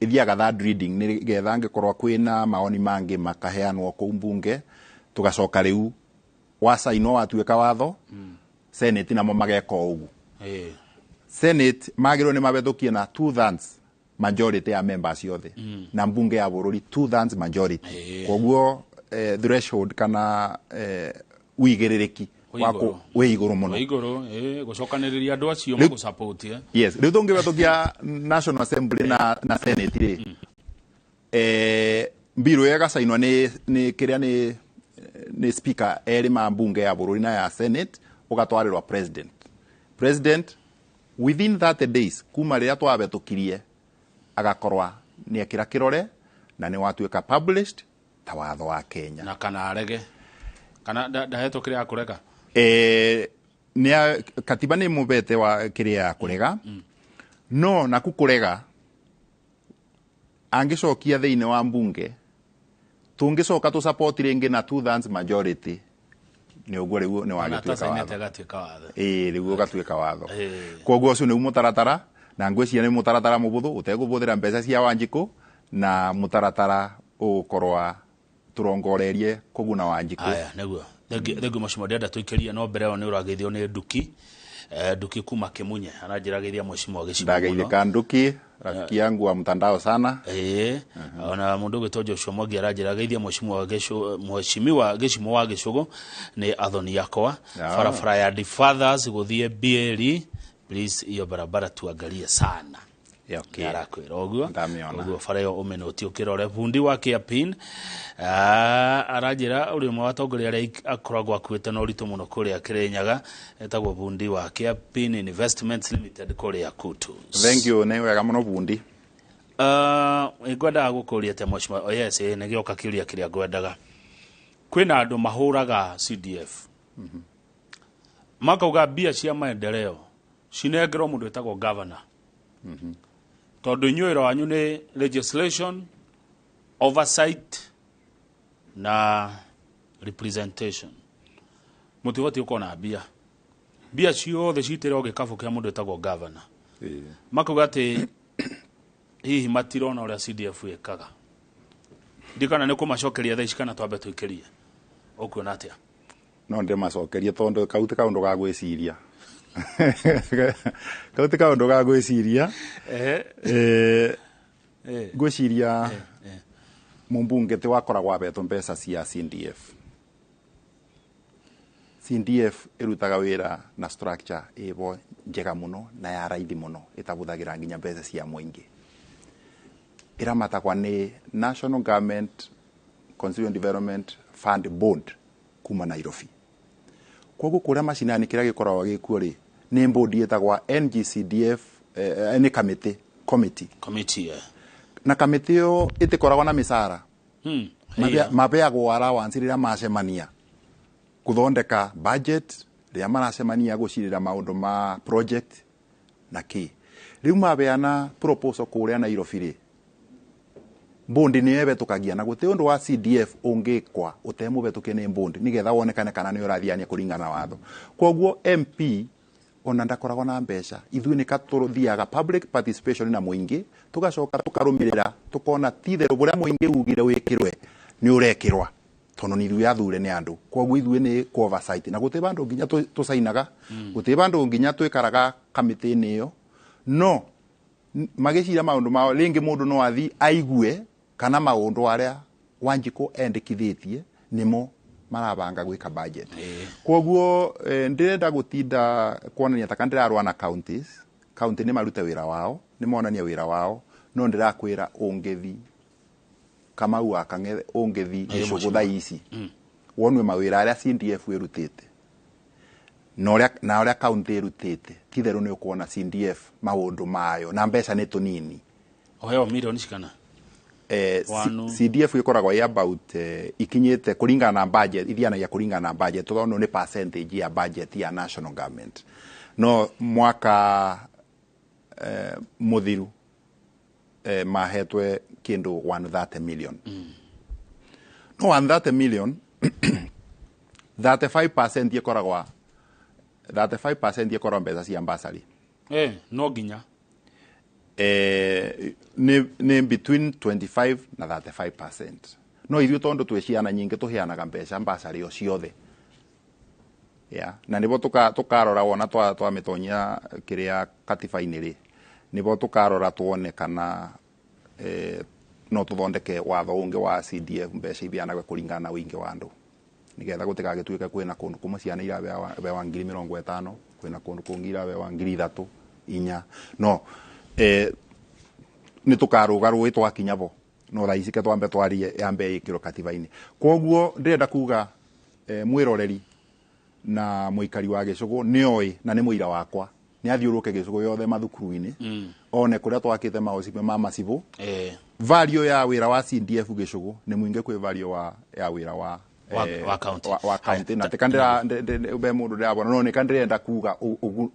ĩthiaga third reading, nĩgetha angĩkorwo kwĩna maoni mangĩ makaheanwo kũu mbunge. Tũgacoka rĩu wacainwo, watuĩka watho. Senate namo mageka o ũguo. Senate magĩrĩirwo nĩ mabetũkie na 2/3 majority ya members yothe, na mbunge ya bũrũri 2/3 majority. Koguo threshold kana wĩigĩrĩrĩki Wĩ wa igũrũ. Wĩ igũrũ mũno. Wĩ igũrũ, gũcokanĩrĩria andũ acio magũsupport. Yes, rĩu tũngĩbetũkia National Assembly na Senate rĩ, mbiru ĩyo ĩgacainwo nĩ kĩrĩa nĩ speaker erĩ ma mbunge ya bũrũri na ya Senate, ũgatwarĩrwo president. President within 30 days kuma rĩrĩa twabetũkirie agakorwa nĩ ekĩra kĩrore na nĩ watuĩka published ta watho wa Kenya. Na kana arege, kana ndahetwo kĩrĩa akũrega? Nĩ katiba nĩ mũbete wa kĩrĩa ya kũrega, no naku kũrega angĩcokia thĩinĩ wa mbunge, tũngĩcoka tũ support rĩngĩ na 2/3 majority, nĩ ũguo rĩu nĩ Ona wagĩtuĩka atacainĩte watho. Agatuĩka watho. Ĩĩ, rĩu ũgatuĩka watho. Koguo ũcio nĩguo mũtaratara, na ngwĩciria nĩ mũtaratara mũbũthũ ũtekũbũthĩra mbeca cia Wanjikũ, na mũtaratara ũgũkorwa tũrongorerie kũguna Wanjikũ. Aya, nĩguo. Thengiũ mheshimiwa, ndĩrenda tũikĩrie, no mbere ĩyo nĩ ũrageithio nĩ Nduki, Nduki kuma Kĩmunye, aranjĩra geithia mheshimiwa Gĩcimo mũno. Ndageithĩka Nduki, rafiki yangu wa mtandao sana. Ĩĩ, ona mũndũ ũgĩtwo Joshua Mwangi aranjĩra geithia mheshimiwa mheshimiwa Gĩcimo wa Gĩcũgũ, nĩ athoni yakwa. Barabara ya The Fathers gũthiĩ Bieri, please, hiyo barabara tuangalie sana. Arakwĩra ũguo. Ndamĩona. Ũguo bara ĩyo ũmĩnũti ũkĩrore. Bundi wa Kiapin aranjĩra ũrĩ ũmwe wa atongoria arĩa akoragwo akuĩte na ũritũ mũno kũrĩa Kĩrĩnyaga, etagwo Bundi wa Kiapin Investments Limited kũrĩa Kutus. Thank you, nĩ wega mũno bundi. Ngwendaga gũkũria atĩa mheshimiwa? Oh yes, nĩ gĩoka kĩũria kĩrĩa ngwendaga. Kwĩna andũ mahũraga CDF makauga mbia cia maendeleo cinengerwo mũndũ wĩtagwo governor, tondũ inyuĩ wĩra wanyu nĩ legislation, oversight na representation, mũtibatiĩ gũkorwo na mbia, mbia ciothe citĩrwo gĩkabũ kĩa mũndũ wĩtagwo governor. Makauga atĩ hihi matirona ũrĩa CDF ĩkaga. Ndikana nĩ kũmacokeria thaa ici kana twambe tũikĩrie, ũkuona atĩa? No ndĩmacokerie, tondũ kau ti kaũndũ ga gwĩciria, kau ti kaũndũ ga gwĩciria. Ngwĩciria mũmbunge ti wakoragwo abetwo mbeca cia CDF. CDF ĩrutaga wĩra na structure ĩbo njega mũno na ya raithi mũno, ĩtabũthagĩra nginya mbeca cia mũingĩ. Ĩramatagwa nĩ National Government Constituent Development Fund Board kuma Nairobi. Koguo kũrĩa macinani kĩrĩa gĩkoragwo gĩkuo rĩ, nĩ board ĩtagwa NGCDF nĩ kamĩtĩ, committee. Committee, eh. Na kamĩtĩ ĩyo ĩtĩkoragwo na mĩcara. Mabeagwo allowance rĩrĩa macemania gũthondeka budget, rĩrĩa maracemania gũcirĩra maũndũ ma project na kĩ. Rĩu mabeana proposal kũrĩa Nairobi rĩ, bondi nĩyo ĩbetũkagia, na gũtĩ ũndũ wa CDF ũngĩkwa ũtemũbetũkie nĩ bondi, nĩgetha wonekane kana nĩ ũrathiania kũringana na watho. Koguo MP ona ndakoragwo na mbeca. Ithuĩ nĩ katũthiaga public participation na mũingĩ, tũgacoka tũkarũmĩrĩra, tũkona ti itherũ bũrĩa mũingĩ ugire wĩkĩrwe nĩ ũrekĩrwa, tondũ nĩ ithuĩ athure nĩ andũ. Koguo ithuĩ nĩ ku oversight, na gũtĩ bandũ nginya tũcainaga, gũtĩ bandũ nginya twĩkaraga kamĩtĩ-inĩ ĩyo. No magĩcira maũndũ mao, rĩngĩ mũndũ no athi aigue kana maũndũ arĩa Wanjikũ endĩkithĩtie nĩmo marabanga gwĩka budget. Koguo ndĩrenda gũtinda kuonania taka ndĩrarũa na counties. County nĩ marute wĩra wao, nĩ monania wĩra wao, no ndĩrakwĩra ũngĩthi Kamau wa Kang'ethe, ũngĩthi Gĩcũgũ thaa ici, wonue mawĩra arĩa CDF ĩrutĩte na ũrĩa county ĩrutĩte, ti itherũ nĩ ũkuona CDF maũndũ mayo na mbeca nĩ tũnini. Ũheo milioni cigana? Wanu. CDF ĩkoragwo ĩ about ikinyĩte kũringana na budget, ithianagia kũringana na budget, tondũ nĩ percentage ya budget ya national government. No mwaka mũthiru mahetwe kĩndũ 130 million. No 130 million, 35% ĩkoragwo, 35% ĩkoragwo mbeca cia bursary. No nginya. Nĩ between 25 na 35%. No ithuĩ tondũ twĩ ciana nyingĩ tũheanaga mbeca bursary o ciothe. Yeah. Na nĩbo tũkarora wona twamĩtonyia kĩrĩa katiba-inĩ rĩ, nĩbo tũkarora tuone kana no tũthondeke watho ũngĩ wa CDF, mbeca ibeanagwe kũringana na ũingĩ wa andũ, nĩgetha gũtigagĩtuĩke kwĩna kũndũ kũmwe ciana irabewa 50,000, kwĩna kũndũ kũngĩ irabewa 3,000 4. No nĩ tũkarũga rũĩ twakinya bo, no thaa ici ke twambe twarie yambe ĩkĩrwo katiba-inĩ. Koguo ndĩrenda kuga mwĩroreri na mũikari wa Gĩcũgũ nĩoĩ na nĩ mũira wakwa, nĩ athiũrũke Gĩcũgũ yothe mathukuru-inĩ, one kũrĩa twakĩte maocibe ma macibũ. Value ya wĩra wa CDF Gĩcũgũ nĩ mũingĩ kwĩ value ya wĩra wa wa county. Wa county. Na tika ndĩra be mũndũ ndĩrabona, no nĩka ndĩrenda kuga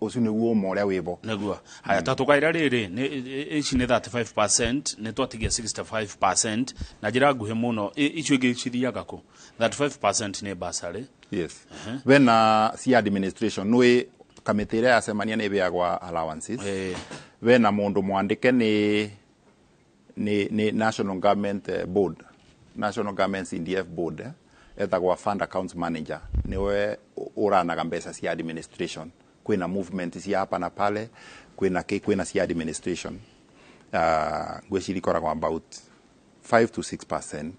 ũcio nĩguo ũma ũrĩa wĩbo. Nĩguo. Haya, ta tũkaira rĩrĩ, ici nĩ 35%, nĩ twatigia 65% na njĩra nguhĩ mũno. Icio ingĩ cithiaga kũ? 35% nĩ bursary. Yes. Wena cia administration, nĩ kamĩtĩ ĩrĩa yacemania nĩ ĩbeagwa allowances. Wena mũndũ mwandĩke nĩ National Government Board, National Government CDF Board, etagwa Fund Accounts Manager, niwe ũranaga mbeca cia administration. Kwĩna movement cia hapa na pale, kwĩna kĩ, kwĩna cia administration. Ngwĩciria ikoragwo about 5 to 6%.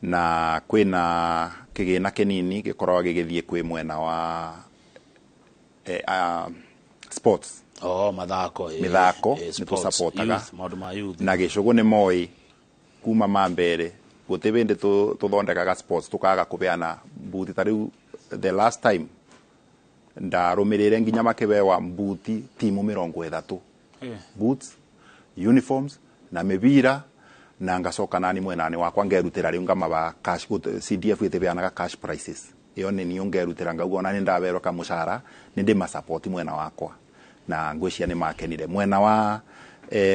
Na kwĩna kĩgĩna kĩnini gĩkoragwo gĩgĩthiĩ kwĩ mwena wa sports. Oh, mathako. Mĩthako, nĩ sports, tũsupportaga. youth, maũndũ ma youth. Na Gĩcũgũ nĩ moĩ kuma ma mbere gũtĩ bĩndĩ tũthondekaga sports tũkaga kũbeana mbuti. Ta rĩu the last time ndarũmĩrĩire nginya makĩbewa mbuti timu 30. Boots, uniforms na mĩbira, na ngacoka nani mwenani wakwa ngerutĩra rĩu ngamaba cash. CDF ĩtĩbeanaga cash prices, ĩyo nĩ niĩ ngerutĩra ngauga ona nĩ ndaberwo kamũcara nĩ ndĩmasupport mwena wakwa, na ngwĩciria nĩ makenire mwena wa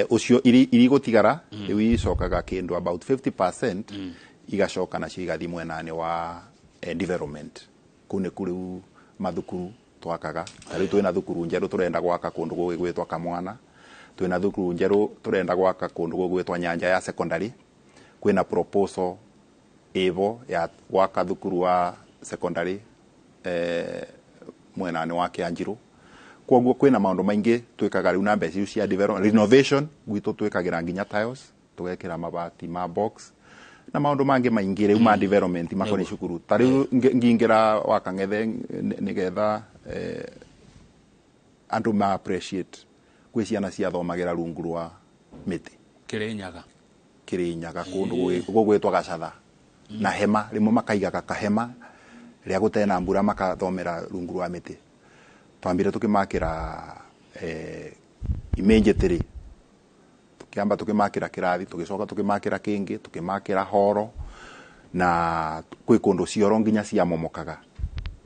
ũcio. Irigũtigara rĩu icokaga kĩndũ about 50%, igacoka nacio igathiĩ mwenani wa development. Kũu nĩku rĩu mathukuru twakaga. Ta rĩu twĩna thukuru njerũ tũrenda gwaka kũndũ gũgĩgwĩtwo Kamwana, twĩna thukuru njerũ tũrenda gwaka kũndũ gũgwĩtwo Nyanja ya secondary, kwĩna proposal ĩvo ya gwaka thukuru wa secondary mwenani wa Kĩanjirũ. Koguo kwĩna maũndũ maingĩ twĩkaga rĩu na mbeca icio cia development. Renovation gwitũ twĩkagĩra nginya tiles, tũgekĩra mabati ma box na maũndũ mangĩ maingĩ rĩu ma development makoniĩ cukuru. Ta rĩu ngingĩra wa Kang'ethe nĩgetha andũ ma appreciate kwĩ ciana ciathomagĩra rungu rwa mĩtĩ. Kĩrĩnyaga. Kĩrĩnyaga kũndũ gũgwĩtwo Gacatha na hema, rĩmwe makaigaga kahema rĩa gũtena mbura makathomera rungu rwa mĩtĩ. Twambire tũkĩmakĩra Immediately tukiamba tukimakira kirathi, tugicoka tukimakira kingi, tukimakira horo, na kwi kundu cioro nginya ciamomokaga.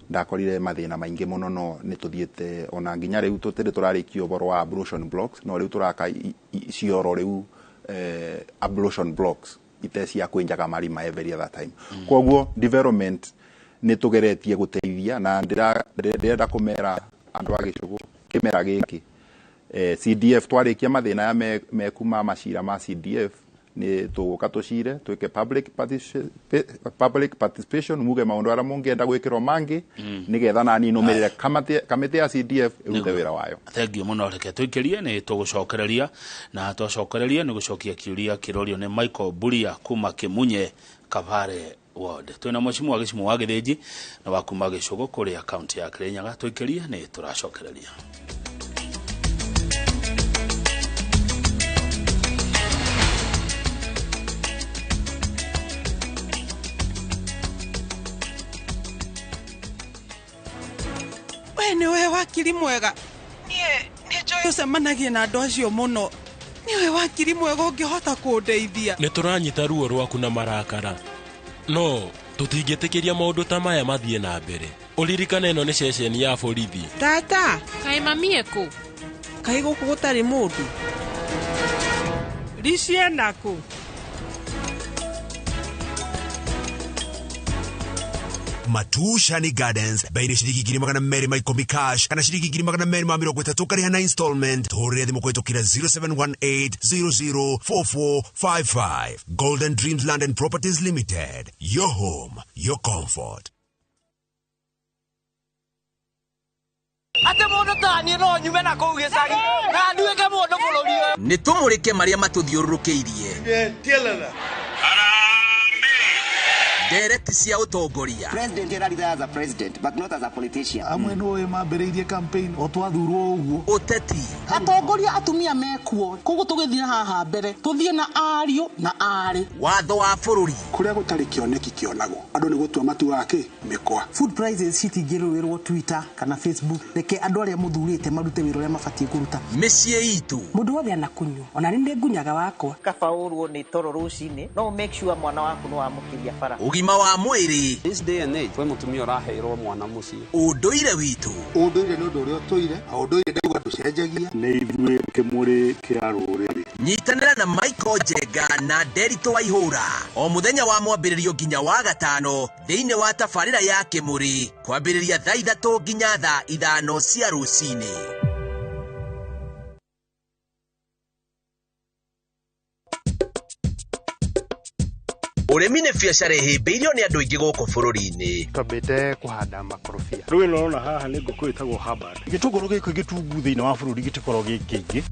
Ndakorire mathina maingi muno, no ni tuthiete ona nginya riu tutiri turarikia uboro wa ablution blocks, no riu turaka cioro riu ablution blocks ite cia kwinjaga marima every other time. Koguo development ni tugeretie guteithia, na ndirenda kumera andu a Gĩcũgũ kimera giki CDF twarikia mathina ya mekuma macira ma CDF ni tuguka tucire twike public participation, muge maundu aria mungienda gwikirwo mangi nigetha nani numirire kamiti ya CDF irute wira wayo. Thank you muno, reke tuikirie ni tugucokereria, na twacokereria ni gucokia kiuria kirorio ni Michael Buria kuma Kimunye Kavare Ward. Twina mheshimiwa Gĩcimũ wa Gĩthĩnji na wa kuma Gĩcũgũ kuria kaunti ya Kirinyaga. Tuikirie ni turacokereria. We nĩwe wakiri mwega. Niĩ nĩnjũĩ ũcemanagia na andũ acio mũno. Nĩwe wakiri mwega ũngĩhota kũndeithia. Nĩ tũranyita ruo rwaku na marakara, no tũtingĩtĩkĩria maũndũ ta maya mathiĩ na mbere. Ũririkane ĩno nĩ ceceni ya borithi. Tata, kaĩ mami ekũ? Kaĩ gũkũ gũtarĩ mũndũ? Ricie nakũ? Matushani Gardens baire shilingi 210 cash kana shilingi 230 kariha na installment. Tuhurire thimu kwitukira 0718004455. Golden Dreams Land and Properties Limited, your home, your comfort. Ate mundu ta nie no nyume na kuu gicagi na nduike mundu bururi uyu. Ni tumurike maria matuthiururukiirie. Ndereti cia utongoria. President era as a president but not as a politician. Amwe no we mambiriirie campaign o twathurwo uguo. Uteti. Atongoria atumia mekuo koguo tugithie haha mbere tuthie na ariu na ari. Watho wa bururi. Kuria gutari kioneki kionagwo. Andu ni gutua matua ki mikwa. Food prices citingirwirwo Twitter kana Facebook. Reke andu aria muthurite marute wira uria mabatie kuruta. Mĩciĩ itu. Mundu wothe anakunywa ona ni ngunyaga wakwa. Kaba urwo ni toro rucini no make sure mwana waku no amukiria bara. Ũgima wa mwĩrĩ. This day and age we mutumia ũraheirwo mwana mũciĩ. Ũndũire witũ. Ũndũire nĩ ũndũ ũrĩa ũtũire, na ũndũire ndaigua ndũcenjagia. Nĩ ithuĩ kĩmũrĩ kĩa rũrĩrĩ. Nyitanĩra na Michael Njenga na Nderitu Waihũra o mũthenya wa mwambĩrĩrio nginya wa gatano thĩinĩ wa tabarĩra ya Kĩmũrĩ kwambĩrĩria thaa 3 nginya thaa 5 cia rũcinĩ. Ũrĩmi nĩ biacara ĩhĩmbĩirio nĩ andũ aingĩ gũkũ bũrũri-inĩ. Twambĩte kũhanda makorobia. Rĩu ĩno ũrona haha nĩ ngũkũ ĩtagwo Hubbard. Gĩtũngũrũ gĩkĩ gĩtungu thĩinĩ wa bũrũri gĩtikoragwo gĩ kĩingĩ.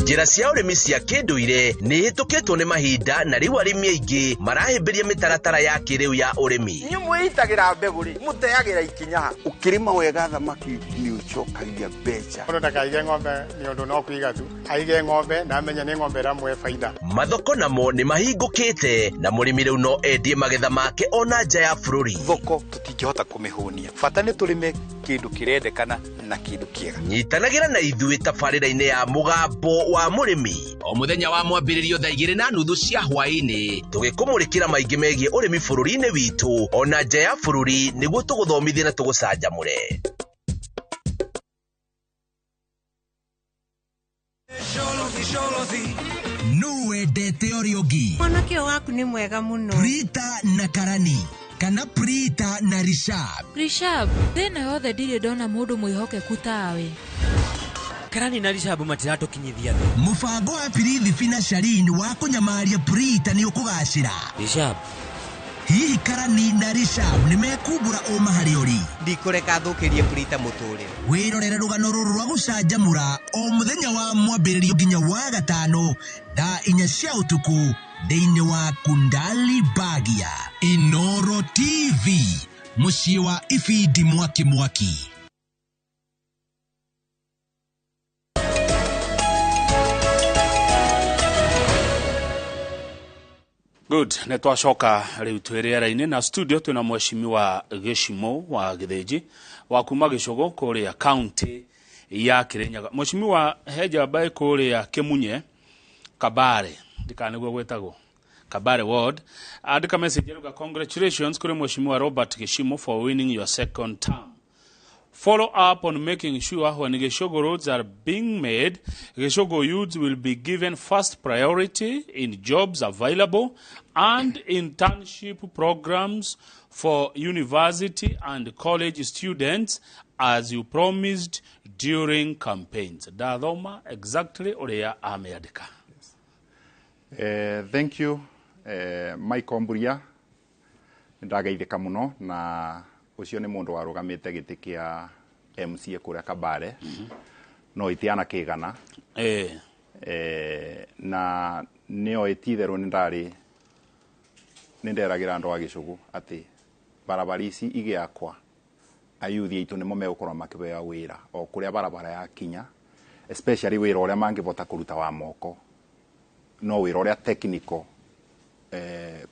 Njĩra cia ũrĩmi cia kĩndũire nĩ ihĩtũkĩtwo nĩ mahinda na rĩu arĩmi aingĩ marahĩmbĩria mĩtaratara ya kĩrĩu ya ũrĩmi. Inyuĩ mwĩitagĩra mbegũ rĩ, mũteagĩra ikinya ha? Ũkĩrĩma wega thamaki nĩ ũcokagia mbeca. Mũndũ ndakaige ng'ombe nĩ ũndũ no kũiga tu, aige ng'ombe na amenye nĩ ng'ombe ĩramũhe baida. Mathoko namo nĩ mahingũkĩte na mũrĩmi rĩu no endie magetha make ona nja ya bũrũri. Thoko tũtingĩhota kũmĩhũnia, bata nĩ tũrĩme kĩndũ kĩrendekana na kĩndũ kĩega. Nyitanagĩra na ithuĩ tabarĩra-inĩ ya Mũgambo wa Mũrĩmi o mũthenya wa mwambĩrĩrio thaa 2:30 cia hwaĩ-inĩ tũgĩkũmũrĩkĩra maingĩ megiĩ ũrĩmi bũrũri-inĩ witũ ona nja ya bũrũri nĩguo tũgũthomithie na tũgũcanjamũre. Nũ wendete ũrĩa ũngĩ? Mwanake ũyũ waku nĩ mwega mũno. Prita na Karani kana Prita na Rishab. Rishab, thĩna yothe ndirĩ ndona mũndũ mwĩhokeku tawe. Karani na Rishab matiratũkinyithia thĩ. Mũbango wa Pirithi na Sharin wa kũnyamaria Prita nĩ ũkũgacĩra. Rishab, hihi Karani na Rishab nĩ mekumbũra ũma harĩ ũrĩ? Ndikũreka thũkĩrie Prita mũtũrĩre. Wĩrorere rũgano rũrũ rwa gũcanjamũra o mũthenya wa mwambĩrĩrio nginya wa gatano thaa 4 cia ũtukũ thĩinĩ wa Kundali Bagia. Inoro TV, mũciĩ wa ibindi mwaki mwaki. Good, nĩ twacoka rĩu twĩ rĩera-inĩ na studio twĩna mheshimiwa Gĩcimũ wa Gĩthĩnji wa kuma Gĩcũgũ kũrĩa kaunti Ya Kirinyaga. Mheshimiwa, he njamba ĩkũrĩa Kĩmunye Kabare, ndikana nĩguo gwĩtagwo Kabare Ward, andĩka message aruga, "Congratulations kũrĩ Mheshimiwa Robert Gĩchimo for winning your second term. Follow up on making sure when Gichugu roads are being made, Gichugu youths will be given first priority in jobs available and internship programs for university and college students as you promised during campaigns." Ndathoma exactly ũrĩa ameandĩka. Thank you, Michael Mburia. Nĩndageithĩka mũno na ũcio nĩ mũndũ warũgamĩte gĩtĩ kĩa MCA kũrĩa Kabare, no itiana kĩgana. Na nĩoĩ ti itherũ nĩ ndarĩ nĩ nderagĩra andũ a Gĩcũgũ atĩ barabara ici igĩakwa, ayuthi aitũ nĩmo megũkorwo makĩheo wĩra o kũrĩa barabara yakinya, especially wĩra ũrĩa mangĩbota kũruta wa moko. No wĩra ũrĩa technical,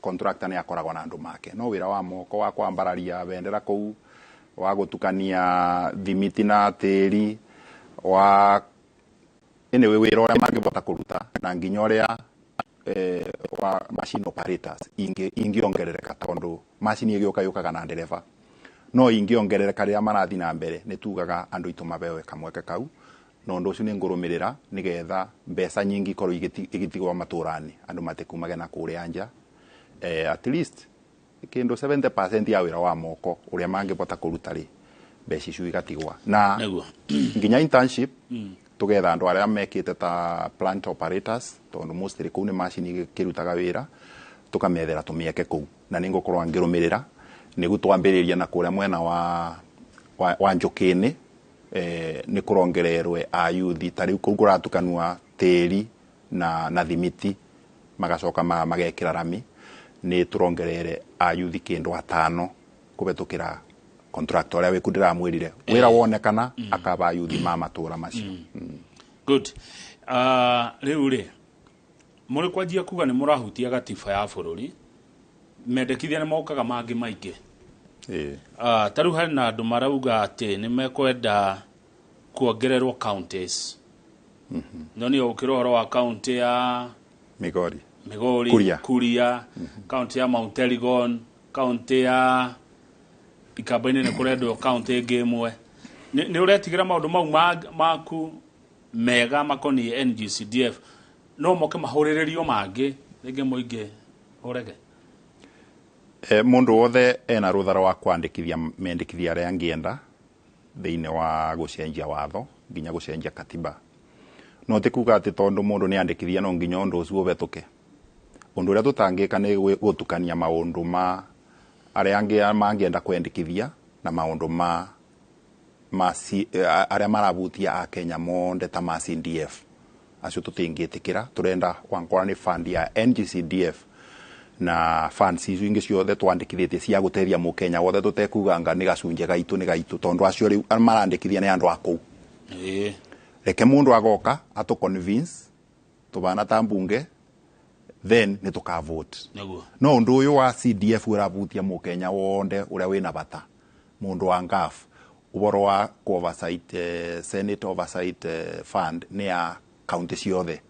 contractor nĩ akoragwo na andũ make, no wĩra wa moko wa kwambararia bendera kũu, wa gũtukania thimiti na tĩri wa, anyway, wĩra ũrĩa mangĩbota kũruta na nginya ũrĩa wa machine operators ingĩongerereka, tondũ macini ĩgĩũka yũkaga na ndereba, no ingĩongerereka rĩrĩa marathiĩ na mbere. Nĩ tugaga andũ aitũ mabewe kamweke kau, na ũndũ ũcio nĩ ngũrũmĩrĩra nĩgetha mbeca nyingĩ ikorwo igĩtigwo matũra-inĩ, andũ matikumage na kũrĩa nja. At least kĩndũ 70% ya wĩra wa moko ũrĩa mangĩbota kũruta rĩ, mbeca icio igatigwa na nginya internship, tugetha andũ arĩa mekĩte ta plant operators, tondũ mostly kũu nĩ macini ikĩrutaga wĩra, tũkamethera tũmĩeke kũu. Na nĩ ngũkorwo ngĩrũmĩrĩra nĩguo twambĩrĩria na kũrĩa mwena wa Njũkĩ-inĩ, nĩ kũrongererwe ayuthi. Ta rĩu kũu kũratukanua tĩri na thimiti, magacoka magekĩra rami, nĩ tũrongerere ayuthi kĩndũ atano kũhetũkĩra contractor ũrĩa wĩku ndĩramwĩrire wĩra wonekana akaba ayuthi ma matũra macio. Good. Rĩu rĩ, mũrĩ kwanjia kuga nĩ mũrahutia gatiba ya bũrũri, mendekithia nĩ mokaga mangĩ maingĩ. Ta rĩu harĩ na andũ marauga atĩ nĩ mekwenda kuongererwo counties. No nĩ ũkĩra ũhoro wa county ya Migori. Migori. Kuria. Kuria, county ya Mount Elgon, county ya Ikamba-inĩ, nĩ kũrendwo county ĩngĩ ĩmwe. Nĩ ũretigĩra maũndũ mau maku mega makoniĩ NGCDF no moke mahũrĩrĩrio mangĩ, rĩngĩ mũingĩ ũrege? Mũndũ wothe ena rũtha rwa kwandĩkithia mendekithia arĩa angĩenda thĩinĩ wa gũcenjia watho nginya gũcenjia katiba. No ti kuga atĩ tondũ mũndũ nĩ andĩkithia no nginya ũndũ ũcio ũhetũke. Ũndũ ũrĩa tũtangĩka nĩ gũtukania maũndũ ma arĩa angĩ mangĩenda kwendekithia na maũndũ ma arĩa marabutia akenya monde ta ma CDF. Acio tũtingĩtĩkĩra. Tũrenda wankora nĩ fund ya NGCDF na funds icio ingĩ ciothe twandĩkithĩtie cia gũteithia mũkenya wothe, tũtekuganga nĩ gacunjĩ gaitũ nĩ gaitũ, tondũ acio rĩu marandĩkithia nĩ andũ a kũu. Reke mũndũ agoka atũ convince tũbana ta mbunge, then nĩ tũkavote. No ũndũ ũyũ wa CDF ũrabutia mũkenya wonde ũrĩa wĩna bata, mũndũ wa ngaf ũhoro wa oversight, Senate oversight fund nĩ ya kaunti ciothe,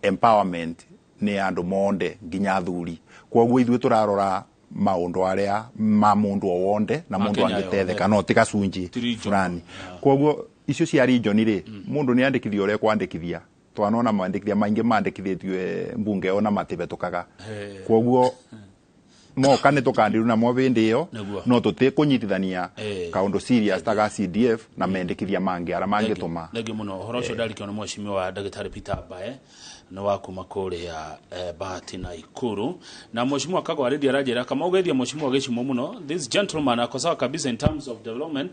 empowerment nĩ ya andũ monde nginya athuri. Koguo ithuĩ tũrarora maũndũ arĩa ma mũndũ o wonde na mũndũ Akenya angĩtetheka yothe. no ti gacunjĩ Ti region. Fulani. Koguo icio cia region rĩ, mũndũ nĩ andĩkithia ũrĩa kwandĩkithia. Twanona mandĩkithia maingĩ mandĩkithĩtio mbunge ona matibetũkaga. Koguo moka nĩ tũkandiru namo bĩndĩ ĩyo. No tũtikũnyitithania kaũndũ serious ta ga CDF na mendekithia mangĩ arĩa mangĩtũma. Thengiũ mũno. Ũhoro ũcio ndarikio nĩ mheshimiwa ndagĩtarĩ Peter Mbae, nĩ wa kuma kũrĩa Bahati na Ikuru. Na mheshimiwa Kagwa Redi aranjĩra kama ũgeithia mheshimiwa Gĩcumo mũno. "This gentleman ako sawa kabisa in terms of development.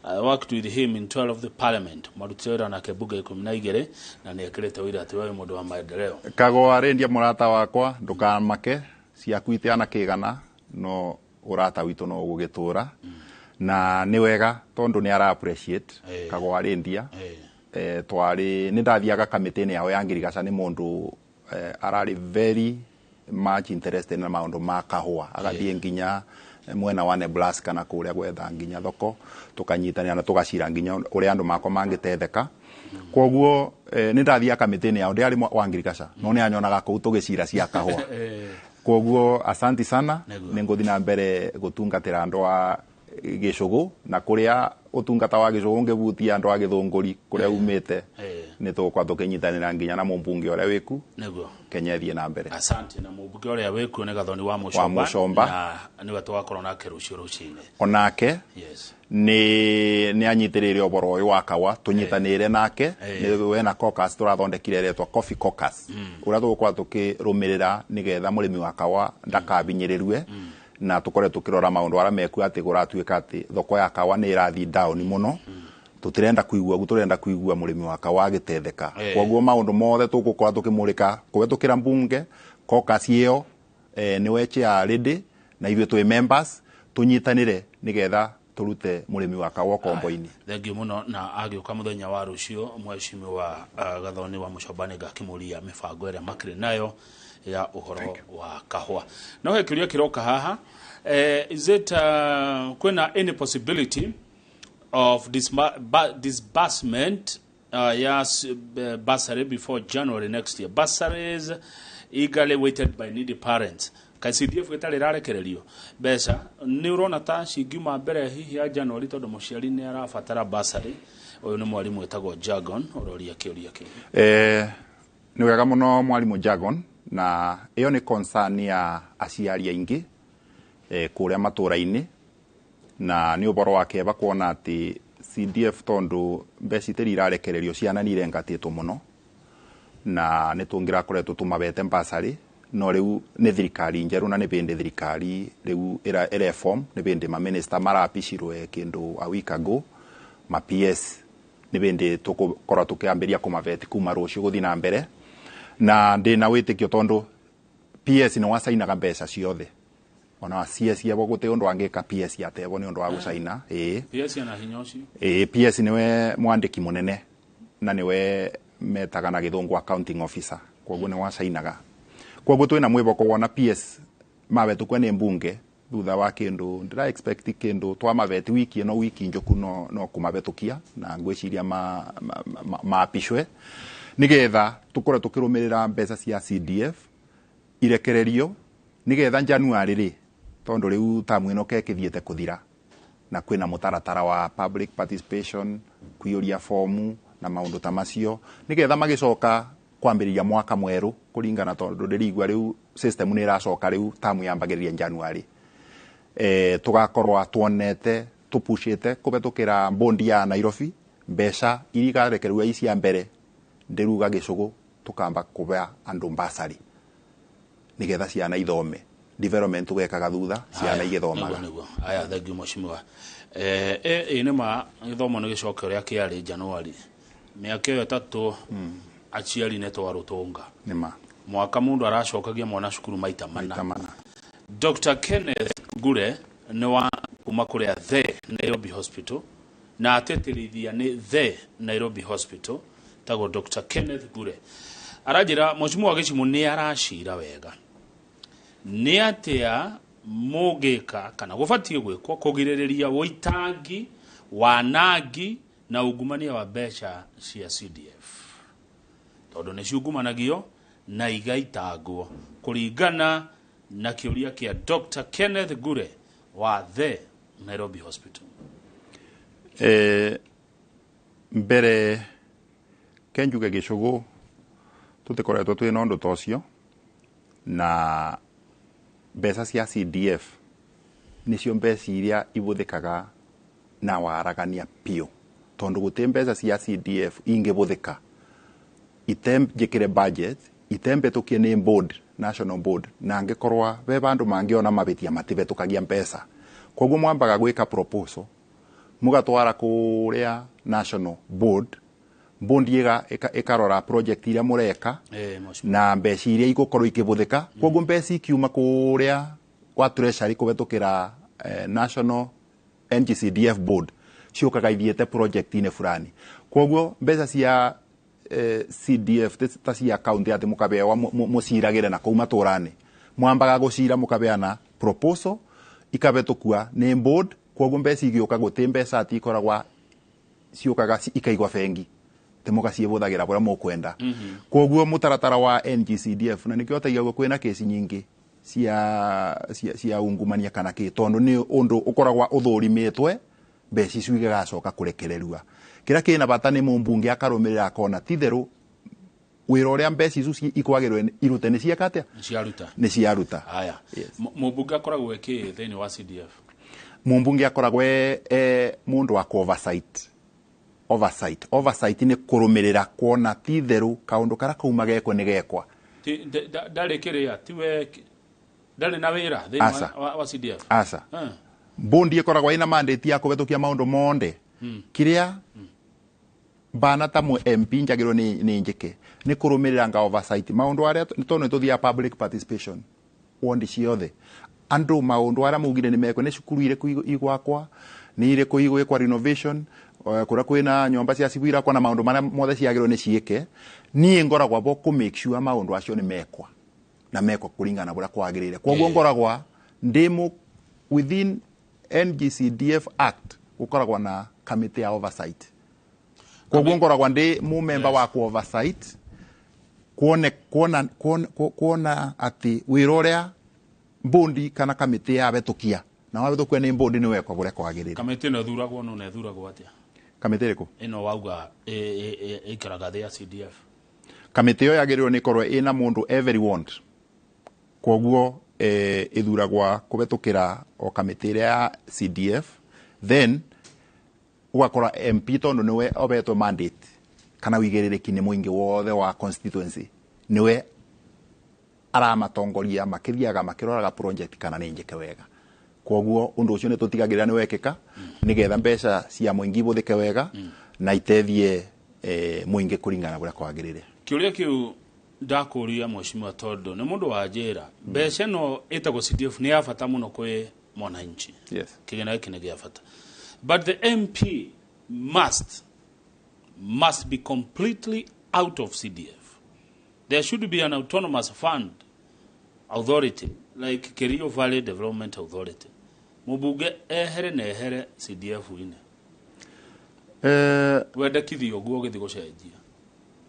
I worked with him in 12 of the parliament." Marutire wĩra nake bunge 12 na nĩ ekĩrĩte wĩra atĩ we mũndũ wa maendeleo. Kagwa Rendia, mũrata wakwa, ndũkamake, ciaku itiana kĩgana, no ũrata witũ no ũgũgĩtũra na nĩ wega tondũ nĩ ara appreciate. Kagwa Rendia, twarĩ nĩ ndathiaga kamĩtĩ-inĩ yao ya ngirigaca, nĩ mũndũ ararĩ very much interested na maũndũ ma kahũa, agathiĩ nginya Mwena wa Nebraska na kũrĩa gwetha nginya thoko, tũkanyitanĩra na tũgacira nginya ũrĩa andũ makwa mangĩtetheka. Koguo nĩ ndathiaga kamĩtĩ-inĩ yao, ndĩarĩ wa ngirigaca, no nĩ anyonaga kũu tũgĩcira cia kahũa. Koguo asanti sana, nĩ ngũthiĩ na mbere gũtungatĩra andũ a gĩcũgũ, na kũrĩa ũtungata wa gĩcũgũ ũngĩbutia andũ a gĩthũngũri kũrĩa umĩte, nĩ tũgũkorwo tũkĩnyitanĩra nginya na mũmbunge ũrĩa wĩku Kenya ĩthiĩ na mbere. Asante. Na mũmbunge ũrĩa wĩkuo nĩ Gathoni wa Wa Mũcomba, Mũcomba. Na nĩwe tũgakorwo nake rũciũ rũcinĩ. Onake nĩ anyitĩrĩire ũboro ũyũ wa kawa, tũnyitanĩire nake. Nĩ wena caucus tũrathondekire ĩretwo coffee caucus, ũrĩa tũgũkorwo tũkĩrũmĩrĩra nĩgetha mũrĩmi wa kawa ndakabinyĩrĩrue, na tũkorwe tũkĩrora maũndũ arĩa mekuo, atĩ kũratuĩka atĩ thoko ya kawa nĩ ĩrathiĩ down mũno. Tũtirenda kuigua ũguo, tũrenda kuigua mũrĩmi wa kawa agĩtetheka. Koguo maũndũ mothe tũgũkorwo tũkĩmũrĩka kũhetũkĩra mbunge caucus ĩyo, nĩwe chair lady na ithuĩ twĩ members, tũnyitanĩre nĩgetha tũrute mũrĩmi wa kawa ũkombo-inĩ. Thengiũ mũno. Na agĩũka mũthenya wa rũciũ mheshimiwa Gathoni wa Mũcomba, nĩ ngakĩmũria mĩbango ĩrĩa makĩrĩ nayo ya ũhoro wa kahũa. No he kĩũria kĩroka haha, is it kwĩna any possibility of disbursement ya bursary before January next year? Bursaries eagerly waited by needy parents. Kaĩ CDF gĩtarĩ ĩrarekererio mbeca, nĩ ũrona ta cingiuma mbere hihi ya January, tondũ mũciari nĩ arabatara bursary? Ũyũ nĩ mwarimũ wĩtagwo Jagon ũroria kĩũria kĩu. Nĩ wega mũno, mwarimũ Jagon, na ĩyo nĩ concern ya aciari aingĩ kũrĩa matũra-inĩ, na nĩ ũboro wa kĩeva kuona atĩ CDF, tondũ mbeca itĩrĩ irarekererio, ciana nĩ irengatĩtwo mũno, na nĩ tũngĩrakoretwo tũmabete bursary. No rĩu nĩ thirikari njerũ, na nĩ bĩndĩ thirikari rĩu ĩreform, nĩ bĩndĩ maminista marapicirwe kĩndũ a week ago, ma PS, nĩ bĩndĩ tũgũkorwo tũkĩambĩria kũmabeti kuma rũciũ gũthiĩ na mbere. Na ndĩna wĩtĩkio, tondũ PS nĩ wacainaga mbeca ciothe, ona CS ebo gũtĩ ũndũ angĩka PS atebo nĩ ũndũ wa gũcaina, ĩĩ. PS ana hinya ũcio? Ĩĩ, PS nĩwe mwandĩki mũnene na nĩwe metaga na gĩthũngũ accounting officer, koguo nĩ wacainaga. Koguo twĩna mwĩboko wona PS mabetũkwe nĩ mbunge thutha wa kĩndũ, ndĩra expect kĩndũ twamabeti wiki ĩno, wiki njũku, no kũmabetũkia, na ngwĩciria maapicwe nĩgetha tũkorwe tũkĩrũmĩrĩra mbeca cia CDF irekererio nĩgetha January rĩ, tondũ rĩu tamu ĩno kekĩthiĩte kũthira, na kwĩna mũtaratara wa public participation, kũiyũria fomu na maũndũ ta macio, nĩgetha magĩcoka kwambĩrĩria mwaka mwerũ kũringana, tondũ ndĩrigua rĩu system nĩ ĩracoka, rĩu tamu yambagĩrĩria January, tũgakorwo tuonete tũpushĩte kũhetũkĩra bondi ya Nairobi mbeca iria ikarekererwo ici cia mbere. Ndĩruga gĩcũgũ tũkamba kũbea andũ bursary nĩgetha ciana ithome, development tũgekaga thutha ciana igĩthomaga. Nĩguo, nĩguo. Aya, thank you, mheshimiwa. Ĩ nĩ ma gĩthomo nĩ gĩcoke ũrĩa kĩarĩ January, mĩaka ĩyo 3 aciari nĩ twarũtũnga. Nĩ ma. Mwaka mũndũ aracokagia mwana cukuru maita 4. Maita 4. Dr. Kenneth Ngure nĩ wa kuma kũrĩa The Nairobi Hospital, na atĩtĩrithia nĩ The Nairobi Hospital, tagwo Dr. Kenneth Ngure, aranjĩra mheshimiwa Gĩchimũ nĩ aracira wega, nĩ atĩa mũngĩka kana gũbatiĩ gwĩkwo kũgirĩrĩria wũitangi, wanangi na ungumania wa mbeca cia CDF, tondũ nĩ ciungumanagio na igaitangwo, kũringana na kĩũria kĩa Dr. Kenneth Ngure wa The Nairobi Hospital. Mbere kenjuge gĩcũgũ tũtikoretwo twĩna ũndũ ta ũcio, na mbeca cia CDF nĩcio mbeca iria ibũthĩkaga na waragania biũ, tondũ gũtĩ mbeca cia CDF ingĩbũthĩka itenjĩkĩre budget, itembetũkie nĩ board, national board, na angĩkorwa be bandu mangĩona mabĩtia matibetũkagia mbeca. Koguo mwambaga gwĩka proposal, mũgatwara kũrĩa national board, board ĩkarora project iria mũreka mheshimiwa. Na mbeca iria igũkorwo ikĩbũthĩka. Koguo mbeca ikiuma kũrĩa kwa treasury kũhetũkĩra national NGCDF board ciũkaga ithiĩte project-inĩ fulani. Koguo mbeca cia CDF ta cia county atĩ mũkabewa mũciragĩre na kũu matũra-inĩ, mwambaga gũcira mũkabeana proposal. Ikabetũkua nĩ board, koguo mbeca igĩũka gũtĩ mbeca ati ikoragwa ciũkaga ikaigwa bengi tĩ mũgaciĩbũthagĩra bũrĩa mũkwenda. Koguo mũtaratara wa NGCDF na nĩkĩo ũtaigagwo kwĩna kesi nyingĩ cia ungumania kana kĩ, tondũ nĩ ũndũ ũkoragwa ũthũrimĩtwe mbeca icio igagacoka kũrekererua. Kĩrĩa kĩna bata nĩ mũmbunge akarũmĩrĩra akona titherũ wĩra ũrĩa mbeca icio ikwagĩrĩrwo irute nĩ cieka atĩa? Ciaruta. Nĩ ciaruta. Haya. Mũmbunge akoragwo ĩkĩ thĩinĩ wa CDF? Mũmbunge akoragwo e mũndũ wa oversight. Oversight. Oversight nĩ kũrũmĩrĩra kuona titherũ kaũndũ karĩa kauma gekwo nĩ gekwa. Ndarĩ kĩrĩa, tiwe ndarĩ na wĩra thĩinĩ wa CDF? Aca. Bondi ĩkoragwo ĩna mandate ya kũhetũkia maũndũ monde. Kĩrĩa bana ta mu MP njagĩrĩirwo nĩ njĩke nĩ kũrũmĩrĩra nga oversight maũndũ arĩa tondũ nĩ tũthiaga public participation wondi ciothe andũ maũndũ arĩa maugire nĩ mekwo nĩ cukuru irĩkũ igwakwa nĩ irĩkũ igwĩkwa renovation kũrĩa kwĩna nyũmba cia cibu irakwa na maũndũ marĩa mothe ciagĩrĩirwo nĩ ciĩke. Niĩ ngoragwo bo kũ make sure maũndũ acio nĩ mekwa na mekwa kũringana na ũrĩa kwagĩrĩire. Koguo ngoragwa ndĩ within NGCDF Act gũkoragwo na committee ya oversight. Koguo ngoragwa ndi mu member wa ku oversight kuona ati wĩra ũrĩa bondi kana kamĩtĩ yabetũkia na wabetũkia nĩ bondi nĩ wekwa bũrĩa kwagĩrĩire. Kamĩtĩ ĩno ĩthuragwo nũ na ĩthuragwo atĩa? Kamĩtĩ ĩrĩkũ? Ĩno wauga ĩikaraga thĩ ya CDF. Kamĩtĩ ĩyo yagĩrĩirwo nĩ ĩkorwo ĩna mũndũ every ward. Koguo ĩthuragwa kũhetũkĩra o kamĩtĩ ĩrĩa ya CDF, then ũgakora MP tondũ nĩwe obetwo mandate kana wĩigĩrĩrĩki nĩ mũingĩ wothe wa constituency nĩwe aramatongoria makĩthiaga makĩroraga project kana nĩ njĩke wega. Koguo ũndũ ũcio nĩ tũtigagĩrĩra nĩ wekĩka nĩgetha mbeca cia mũingĩ ibũthĩke wega na iteithie mũingĩ kũringana na ũrĩa kwagĩrĩire. Kĩũria kĩu ndakũria mheshimiwa tondũ nĩ mũndũ wa njĩra mbeca ĩno ĩtagwo CDF nĩ ya bata mũno kwĩ mwananchi. Yes. Kĩgĩna gĩkĩ nĩ gĩa bata. But the MP must be completely out of CDF. There should be an autonomous fund authority, like Kerio Valley Development Authority. Mũmbunge ehere na ehere CDF ine. Wendekithio ũguo ũgĩthiĩ gũcenjia.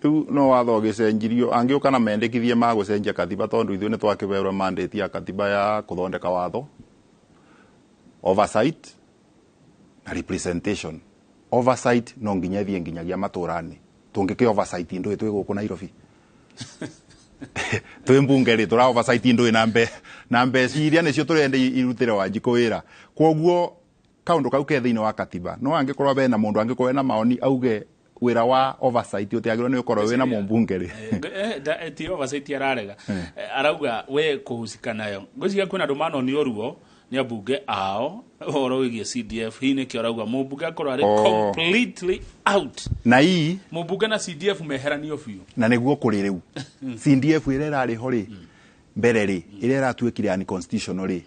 Rĩu no watho ũgĩcenjirio angĩũka na mendekithie ma gũcenjia katiba tondũ ithuĩ nĩ twakĩberwo mandate ya katiba ya kũthondeka watho, oversight na representation. Oversight no nginya ĩthiĩ nginyagia matũra-inĩ. Tũngĩkĩ oversight ndũĩ twĩ gũkũ Nairobi. Twĩ mbunge rĩ tũra oversight ndũĩ na mbeca iria nĩcio tũrenda irutĩre Wanjikũ wĩra. Koguo kaũndũ kau ke thĩinĩ wa katiba. No angĩkorwo bena mũndũ angĩkorwo ena maoni auge wĩra wa oversight ũtiagĩrĩirwo nĩ ũkorwo wĩna mũmbunge rĩ. Ti oversight ararega. Arauga we kũhusika nayo. Ngwĩciria kwĩna andũ manonio ruo nĩ ambunge ao ũhoro wĩgiĩ CDF. Hihi nĩkĩo arauga mũmbunge akorwo arĩ completely out. Na ii mũmbunge na CDF meheranio biũ. Na nĩguo kũrĩ rĩu. CDF ĩrĩa ĩrarĩ ho rĩ mbere rĩ ĩrĩa ĩratuĩkire unconstitutional rĩ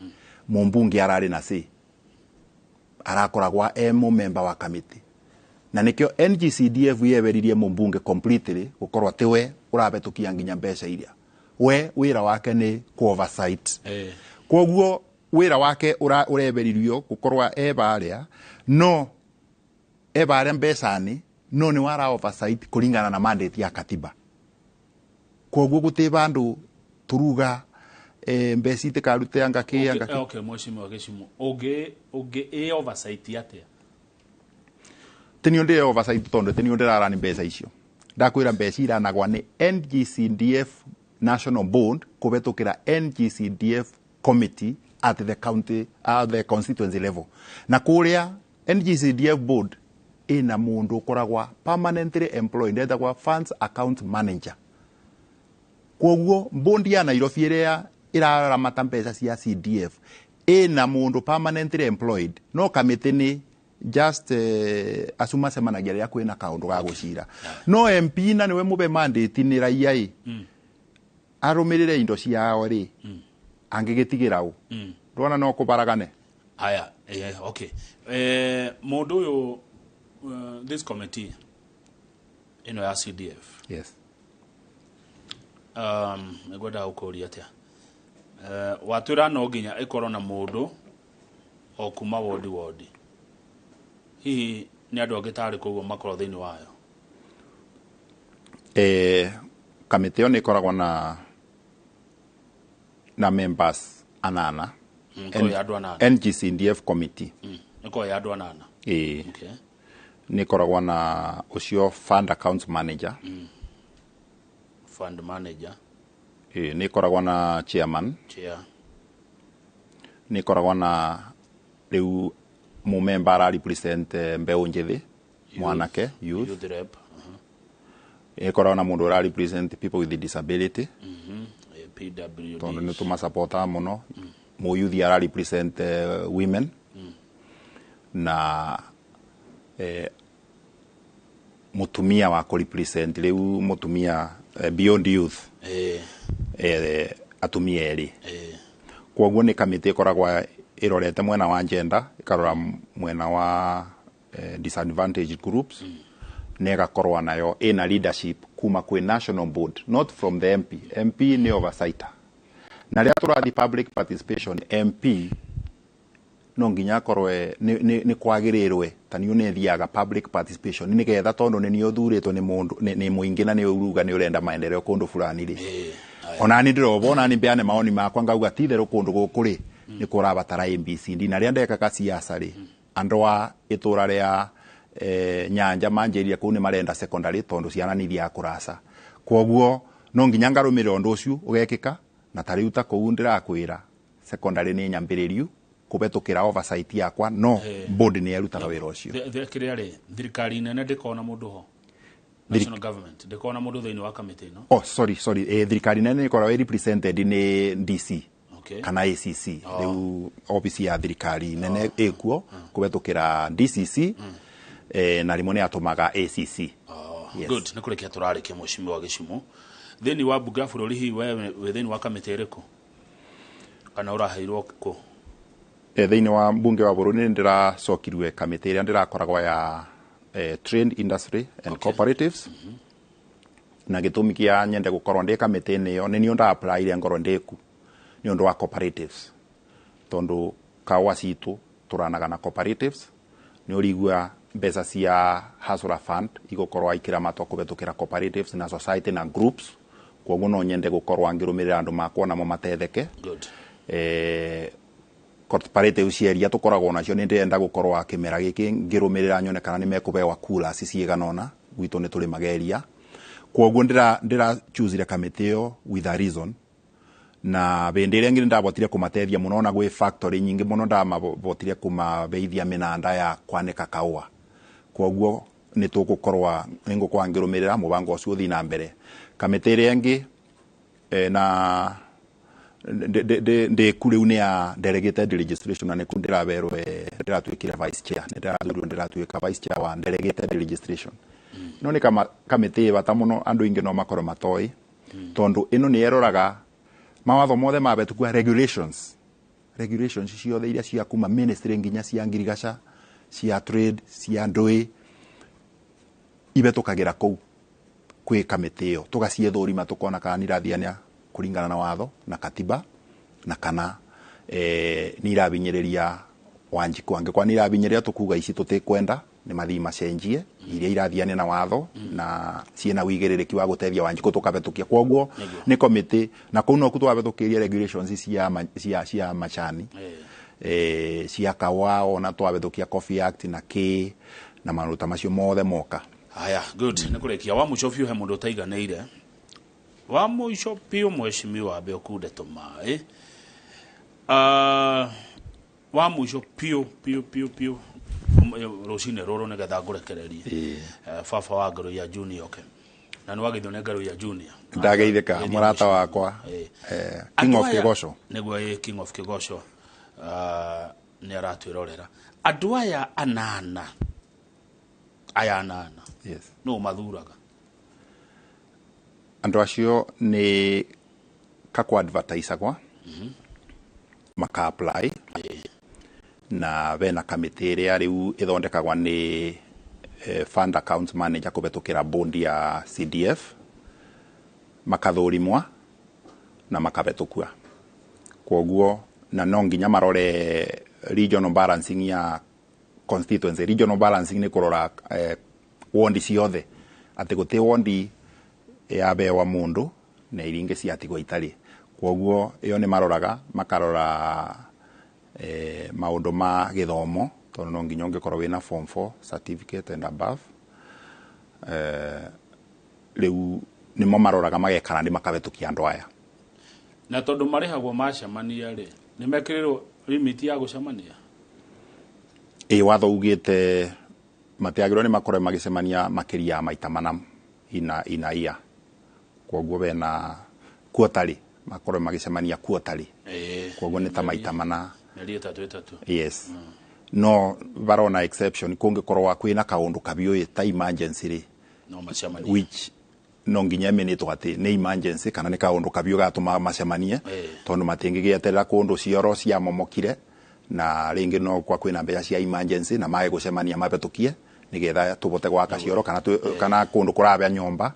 mũmbunge ararĩ na say arakoragwa e mũmemba wa kamĩtĩ. Na nĩkĩo NGCDF yeberirie mũmbunge completely gũkorwo atĩ we ũrabetũkia nginya mbeca iria. We wĩra wake nĩ ku oversight. Koguo wĩra wake ũreberirio gũkorwo e barĩa no e barĩa mbeca-inĩ no nĩ wara oversight kũringana na mandate ya katiba. Koguo gũtĩ bandũ turuga mbeca itikarute anga kĩ anga kĩ. Okay, mheshimiwa Gĩcumu, ũngĩ ĩ oversight atĩa? Ti niĩ ndĩ oversight tondũ ti niĩ ndĩrarani mbeca icio. Ndakwĩra mbeca iranagwa nĩ NGCDF National Board kũhetũkĩra NGCDF committee at the county, at the constituency level. Na kũrĩa NGCDF board ĩna mũndũ ũkoragwa permanently employed etagwa funds account manager. Koguo board ya Nairobi ĩrĩa ĩraramata mbeca cia CDF ĩna mũndũ permanently employed no kamĩtĩ nĩ just acu macemanagia rĩrĩa kwĩna kaũndũ ga gũcira. No MP na nĩwe mũbe mandate nĩ raia ĩ arũmĩrĩre indo ciao rĩ angĩgĩtigĩra ũ ndwona no kũbaragane. Haya, okay. Mũndũ ũyũ this committee ĩno ya CDF. Yes. Ngwenda gũkũria atĩa? Watwĩra no nginya ĩkorwo na mũndũ O kuma wodi wodi hihi nĩ andũ angĩ tarĩ koguo makorwo thĩinĩ wayo? Kamĩtĩ ĩyo nĩ ĩkoragwo na members anana. Ĩkoragwo ya andũ anana. NGCDF committee. Ĩkoragwo ya andũ anana. Ĩĩ. Okay. Nĩ ĩkoragwo na ũcio fund accounts manager. Fund manager. Ĩĩ, nĩ ĩkoragwo na chairman. Chair. Nĩ ĩkoragwo na rĩu mũmemba ara represent mbeũ njĩthĩ, mwanake, youth. Youth rep. Nĩ ĩkoragwo na mũndũ ũra represent people with disability. PWD. Tondũ nĩ tũmasapotaga mũno. Mũyuthi ara represent women. Na mũtumia wa kũ represent rĩu mũtumia beyond youth. Atumia erĩ. Kwoguo nĩ kamĩtĩ ĩkoragwo ĩrorete mwena wa gender, ĩkarora mwena wa disadvantaged groups, na ĩgakorwo nayo ĩna leadership kuma kwĩ national board, not from the MP. MP nĩ oversighter. Na rĩrĩa tũrathiĩ public participation, MP no nginya akorwo nĩ kwagĩrĩrwe ta niĩ nĩ thiaga public participation nĩgetha tondũ nĩ niĩ ũthurĩtwo nĩ mũndũ nĩ mũingĩ na nĩ ũruga nĩ ũrenda maendeleo kũndũ fulani rĩ, onani ndĩrobo onani mbeane maoni makwa ngauga ti itherũ kũndũ gũkũ rĩ nĩ kũrabatara ABCD. Na rĩrĩa ndekaga siasa rĩ, andũ a itũra rĩa Nyanja manjĩrire kũu nĩ marenda secondary tondũ ciana nĩ ithiaga kũraca, kwoguo no nginya ngarũmĩrĩra ũndũ ũcio ũgekĩka. Na ta rĩu ta kũu ndĩrakwĩra secondary nĩ nyambĩrĩriu kũhetũkĩra oversight yakwa, no board nĩ ĩrutaga wĩra ũcio. Kĩrĩa rĩ, thirikari nene ndĩkoragwo na mũndũ ho? National government ndĩkoragwo na mũndũ thĩinĩ wa kamĩtĩ ĩno? Oh, sorry, sorry, thirikari nene nĩ ĩkoragwo ĩ represented nĩ DC kana ACC. Rĩu office ya thirikari nene ĩkuo kũhetũkĩra DCC, na rĩmwe nĩ atũmaga ACC. Yes. Good. Nĩ kũrĩkia tũrarĩkia, mheshimiwa Gĩcumu. Thĩinĩ wa mbunge ya bũrũri, hihi we wĩ thĩinĩ wa kamĩtĩ ĩrĩkũ kana ũraheirwo kũ? Thĩinĩ wa mbunge wa bũrũri nĩ ndĩracokirwe kamĩtĩ ĩrĩa ndĩrakoragwo ya trade, industry and cooperatives. Na gĩtũmi kĩa nyende gũkorwo ndĩ kamĩtĩ-inĩ ĩyo, nĩ niĩ nda-applyire ngorwo ndĩku nĩ ũndũ wa cooperatives, tondũ kaũa citũ tũranaga na cooperatives. Nĩ ũrigua mbeca cia Hustler Fund igũkorwo ikĩramatwo kũhetũkĩra cooperatives na society na groups, kwoguo no nyende gũkorwo ngĩrũmĩrĩra andũ makwa namo matetheke. Good. Cooperative cia tũkoragwo nacio, nĩ ndĩrenda gũkorwo kĩmera gĩkĩ ngĩrũmĩrĩra nyone kana nĩ mekũhewa coolers cigana ũna. Gwitũ nĩ tũrĩmaga area, kwoguo ndĩra choosire kamĩtĩ ĩyo with a reason. Na hĩndĩ ĩrĩa ĩngĩ ndabotire kũmateithia mũno na gwĩ factory nyingĩ mũno ndamabotire kũmabeithia mĩnanda ya kwanĩka kaũa, kwoguo nĩ tũgũkorwo nĩ ngũkorwo ngĩrũmĩrĩra mũbango ũcio ũthiĩ na mbere. Kamĩtĩ ĩrĩa ĩngĩ na ndĩku rĩu nĩ ya delegated registration, na nĩku ndĩraberwo ndĩratuĩkire vice chair, nĩ ndĩrathurirwo ndĩratuĩka vice chair wa delegated registration. No nĩ kamĩtĩ ĩ bata mũno, andũ aingĩ no makorwo matoĩ, tondũ ĩno nĩ ĩroraga mawatho mothe mabetũkua, regulations ciothe iria cia kuma ministry nginya cia ngirigaca, cia trade, cia ndũĩ, ibetũkagĩra kũu kwĩ kamĩtĩ ĩyo, tũgaciĩthũrima tũkona kana nĩ irathiania kũringana na watho na katiba na kana nĩ irabinyĩrĩria Wanjikũ. Angĩkorwo nĩ irabinyĩrĩria, tũkuga ici tũtikwenda, nĩ mathiĩ macenjie iria irathiania na watho na ciĩna wĩigĩrĩrĩki wa gũteithia Wanjikũ tũkabetũkia. Kwoguo nĩ komĩtĩ na kũu noku twabetũkĩrie regulations cia macani, cia kawa, ona twabetũkia Coffee Act na kĩ na maũndũ ta macio mothe moka. Haya, good. Nĩ kũrĩkia wa mũico biũ, he mũndũ ũtaiganĩire wa mũico biũ, mheshimiwa, ambe ũkunde tũmaĩ. Wa mũico biũ biũ biũ biũ rũcinĩ rũrũ nĩgetha ngũrekererie. Baba wa Ngaruiya Junior, okay. Na nĩ wageithio nĩ Ngaruiya Junior. Ndageithĩka mũrata wakwa, King of Kĩgoco. Nĩguo, ĩ, King of Kĩgoco nĩ aratwĩrorera. Andũ aya anana, aya anana, nũ mathuraga? Andũ acio nĩ kakũ advertisagwa maka apply, na bena kamĩtĩ ĩrĩa rĩu ĩthondekagwa nĩ fund accounts manager kũhetũkĩra board ya CDF, makathũrimwa na makabetũkua. Kwoguo na no nginya marore regional balancing ya constituency. Regional balancing nĩ kũrora wondi ciothe, atĩ gũtĩ wondi yabewa mũndũ na iria ingĩ ciatigwo itarĩ. Kwoguo ĩyo nĩ maroraga, makarora maũndũ ma gĩthomo, tondũ no nginya ũngĩkorwo wĩna form 4 certificate and above. Rĩu nĩmo maroraga magekana nĩ makabetũkia andũ aya. Na tondũ marĩhagwo macemania rĩ, nĩ mekĩrĩrwo limit ya gũcemania? Ĩ, watho ugĩte matiagĩrĩirwo nĩ makorwo magĩcemania makĩria ya maita mana ina ia. Kwoguo bena quarterly, makorwo magĩcemania quarterly. Kwoguo nĩ ta maita mana. Mĩeri ĩtatũ ĩtatũ. Yes. No barona exception kũngĩkorwo kwĩna kaũndũ kabiũ ta emergency rĩ, no macemanie, which no nginya ĩmenetwo atĩ nĩ emergency kana nĩ kaũndũ kabiũ gatũma macemanie, tondũ matingĩgĩeterera kũndũ cioro ciamomokire na rĩngĩ no kwa kwĩna mbeca cia emergency na mage gũcemania mabetũkie nĩgetha tũbote gwaka cioro kana kana kũndũ kũrabĩa nyũmba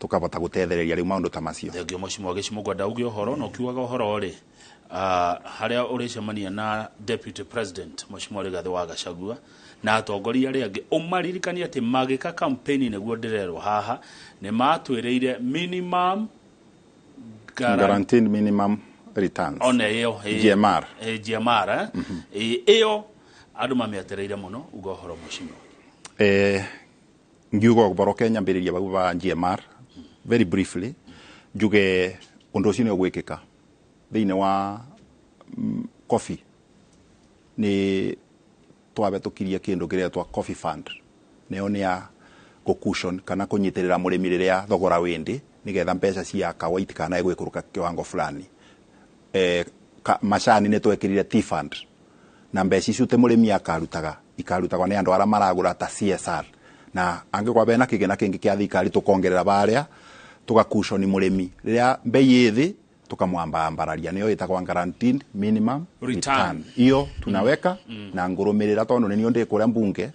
tũkabota gũtethereria rĩu maũndũ ta macio. Thengio mũcimo gĩcimo ngwenda uge ũhoro na ũkiugaga ũhoro rĩ, harĩa ũrĩcemania na Deputy President Mheshimiwa Rigathĩ wa Gachagua na atongoria arĩa angĩ, ũmaririkanie atĩ magĩka campaign nĩguo ndĩrerwo haha nĩ matwĩrĩire minimum guaranteed minimum returns, ona ĩyo GMR. GMR ĩyo andũ mamĩetereire mũno. Uga ũhoro mheshimiwa. Ngiuga ũhoro Kenya mbĩrĩria bau ba GMR very briefly, njuge ũndũ ũcio nĩ ũgwĩkĩka thĩinĩ wa coffee. Nĩ twabetũkirie kĩndũ kĩretwa coffee fund, nĩyo nĩ ya gũcushion kana kũnyitĩrĩra mũrĩmi rĩrĩa thogora wĩ thĩ, nĩgetha mbeca cia kawa itikanae gwĩkũrũka kiwango fulani. Macani nĩ twekĩrire tea fund, na mbeca icio ti mũrĩmi akarutaga, ikarutagwo nĩ andũ arĩa maragũra ta CSR, na angĩkorwo bena kĩgĩna kĩngĩ kĩa thirikari tũkongerera barĩa tũgacushoni mũrĩmi rĩrĩa mbei ĩ thĩ, tukamwambambararia, nĩyo ĩtagwo guaranteed minimum return. Iyo tunaweka na ngũrũmĩrĩra tondũ nĩ niĩ ndĩ kũrĩa mbunge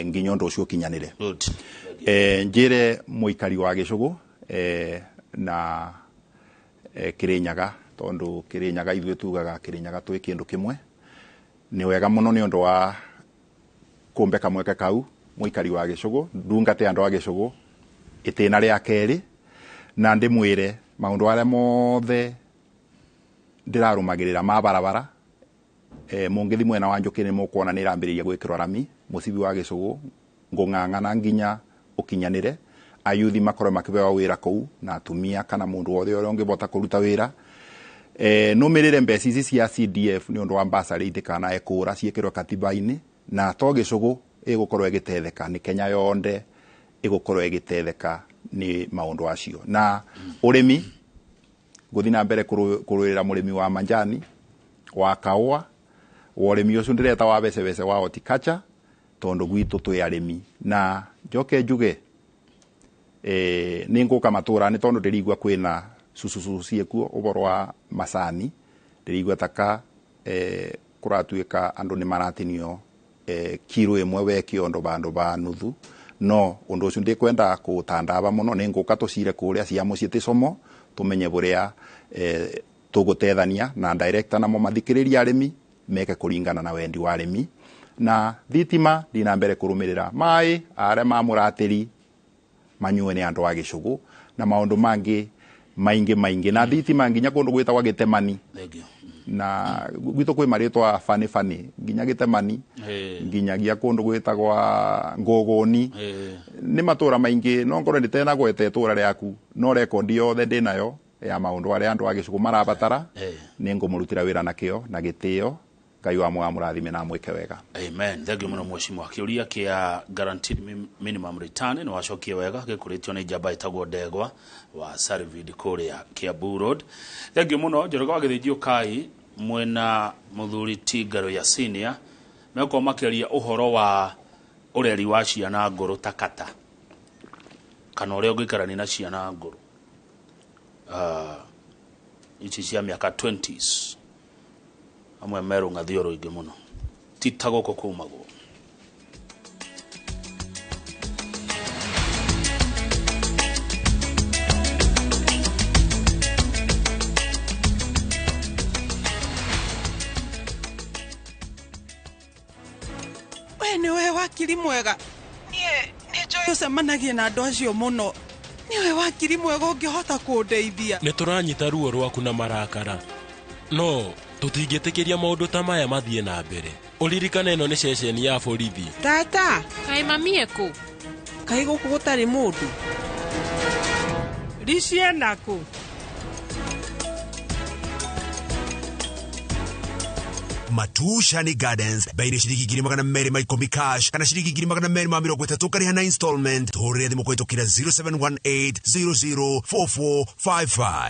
nginya ũndũ ũcio ũkinyanĩre. Njĩre mũikari wa Gĩcũgũ na Kĩrĩnyaga, tondũ Kĩrĩnyaga ithuĩ tugaga Kĩrĩnyaga twĩ kĩndũ kĩmwe, nĩ wega mũno nĩ ũndũ wa kũmbe kamweke kau mũikari wa Gĩcũgũ, ndungate andũ a Gĩcũgũ itĩna rĩa kerĩ, na ndĩmwĩre maũndũ arĩa mothe ndĩrarũmagĩrĩra ma barabara. Mũngĩthi mwena wa Njũkĩ nĩ mũkuona nĩ ĩrambĩrĩria gwĩkĩrwo rami mũcibi wa Gĩcũgũ, ngũng'ang'ana nginya ũkinyanĩre, ayuthi makorwo makĩbewa wĩra kũu na atumia kana mũndũ wothe ũrĩa ũngĩbota kũruta wĩra. Nũmĩrĩre mbeca ici cia CDF nĩ ũndũ wa bursary itikanae kũra, ciĩkĩrwo katiba-inĩ, na to Gĩcũgũ ĩgũkorwo ĩgĩtetheka, nĩ Kenya yothe ĩgũkorwo ĩgĩtetheka nĩ maũndũ acio. Na ũrĩmi, ngũthiĩ na mbere kũrũĩrĩra mũrĩmi wa manjani, wa kaũa, wa ũrĩmi ũcio ndĩreta wa becebece wa horticulture, tondũ gwitũ twĩ arĩmi. Na njoke njuge nĩ ngũka matũra-inĩ tondũ ndĩrigua kwĩna cucucu ciĩkuo ũhoro wa macani, ndĩrigua taka kũratuĩka andũ nĩ maratinio kiro ĩmwe we kĩondo bandũ ba nuthu, no ũndũ ũcio ndikwenda kũũtandaba mũno, nĩ ngũka tũcire kũrĩa cia mũciĩ tĩcomo tũmenye bũrĩa tũgũtethania na director namo mathikĩrĩria arĩmi meke kũringana na wendi wa arĩmi. Na thitima ndina mbere kũrũmĩrĩra maĩ arĩa ma mũratĩri manyue nĩ andũ a Gĩcũgũ na maũndũ mangĩ maingĩ maingĩ, na thitima nginya kũndũ gwĩtagwo Gĩtemani, na gwitũ kwĩ marĩtwa bani bani, nginya Gĩtemani, nginyagia kũndũ gwĩtagwa Ngũgũni, nĩ matũra maingĩ, no ngorwo ndĩtenagwete itũra rĩaku, no rekondi yothe ndĩnayo ya maũndũ arĩa andũ a Gĩcũgũ marabatara, nĩ ngũmũrutĩra wĩra na kĩo na gĩtĩo. Ngai wa mũrathime na amwĩke wega. Amen. Thank you mũno mheshimiwa. Kĩũria kĩa guaranteed minimum return nĩ wacokie wega, gĩkũrĩtio nĩ njamba ĩtagwo Ndegwa wa Sarvid kũrĩa Kiambu Road. Thank you mũno Njoroge wa Gĩthĩnji Ũkai mwena mũthuri Tingaro ya senior mekorwo makĩaria ũhoro wa ũreri wa ciana ngũrũ takata, kana ũrĩa ũngĩikarania na ciana ngũrũ ici cia mĩaka 20s, amwe merũng'athio rũingĩ mũno, ti ta gũkũ kumagwo. We nĩwe wakiri mwega. Niĩ nĩ njũĩ ũcemanagia na andũ acio mũno. Nĩwe wakiri mwega ũngĩhota kũndeithia. Nĩ tũranyita ruo rwaku na marakara, no tũtingĩtĩkĩria maũndũ ta maya mathiĩ na mbere. Ũririkane ĩno nĩ ceceni ya borithi. Tata, kaĩ mami ekũ? Kaĩ gũkũ gũtarĩ mũndũ? Ricie nakũ? Matushani Gardens bei nĩ ciringi 210,000 cash kana ciringi 230,000 ũkarĩha na installment. Tũhũrĩre thimũ kũhĩtũkĩra 0718 004455.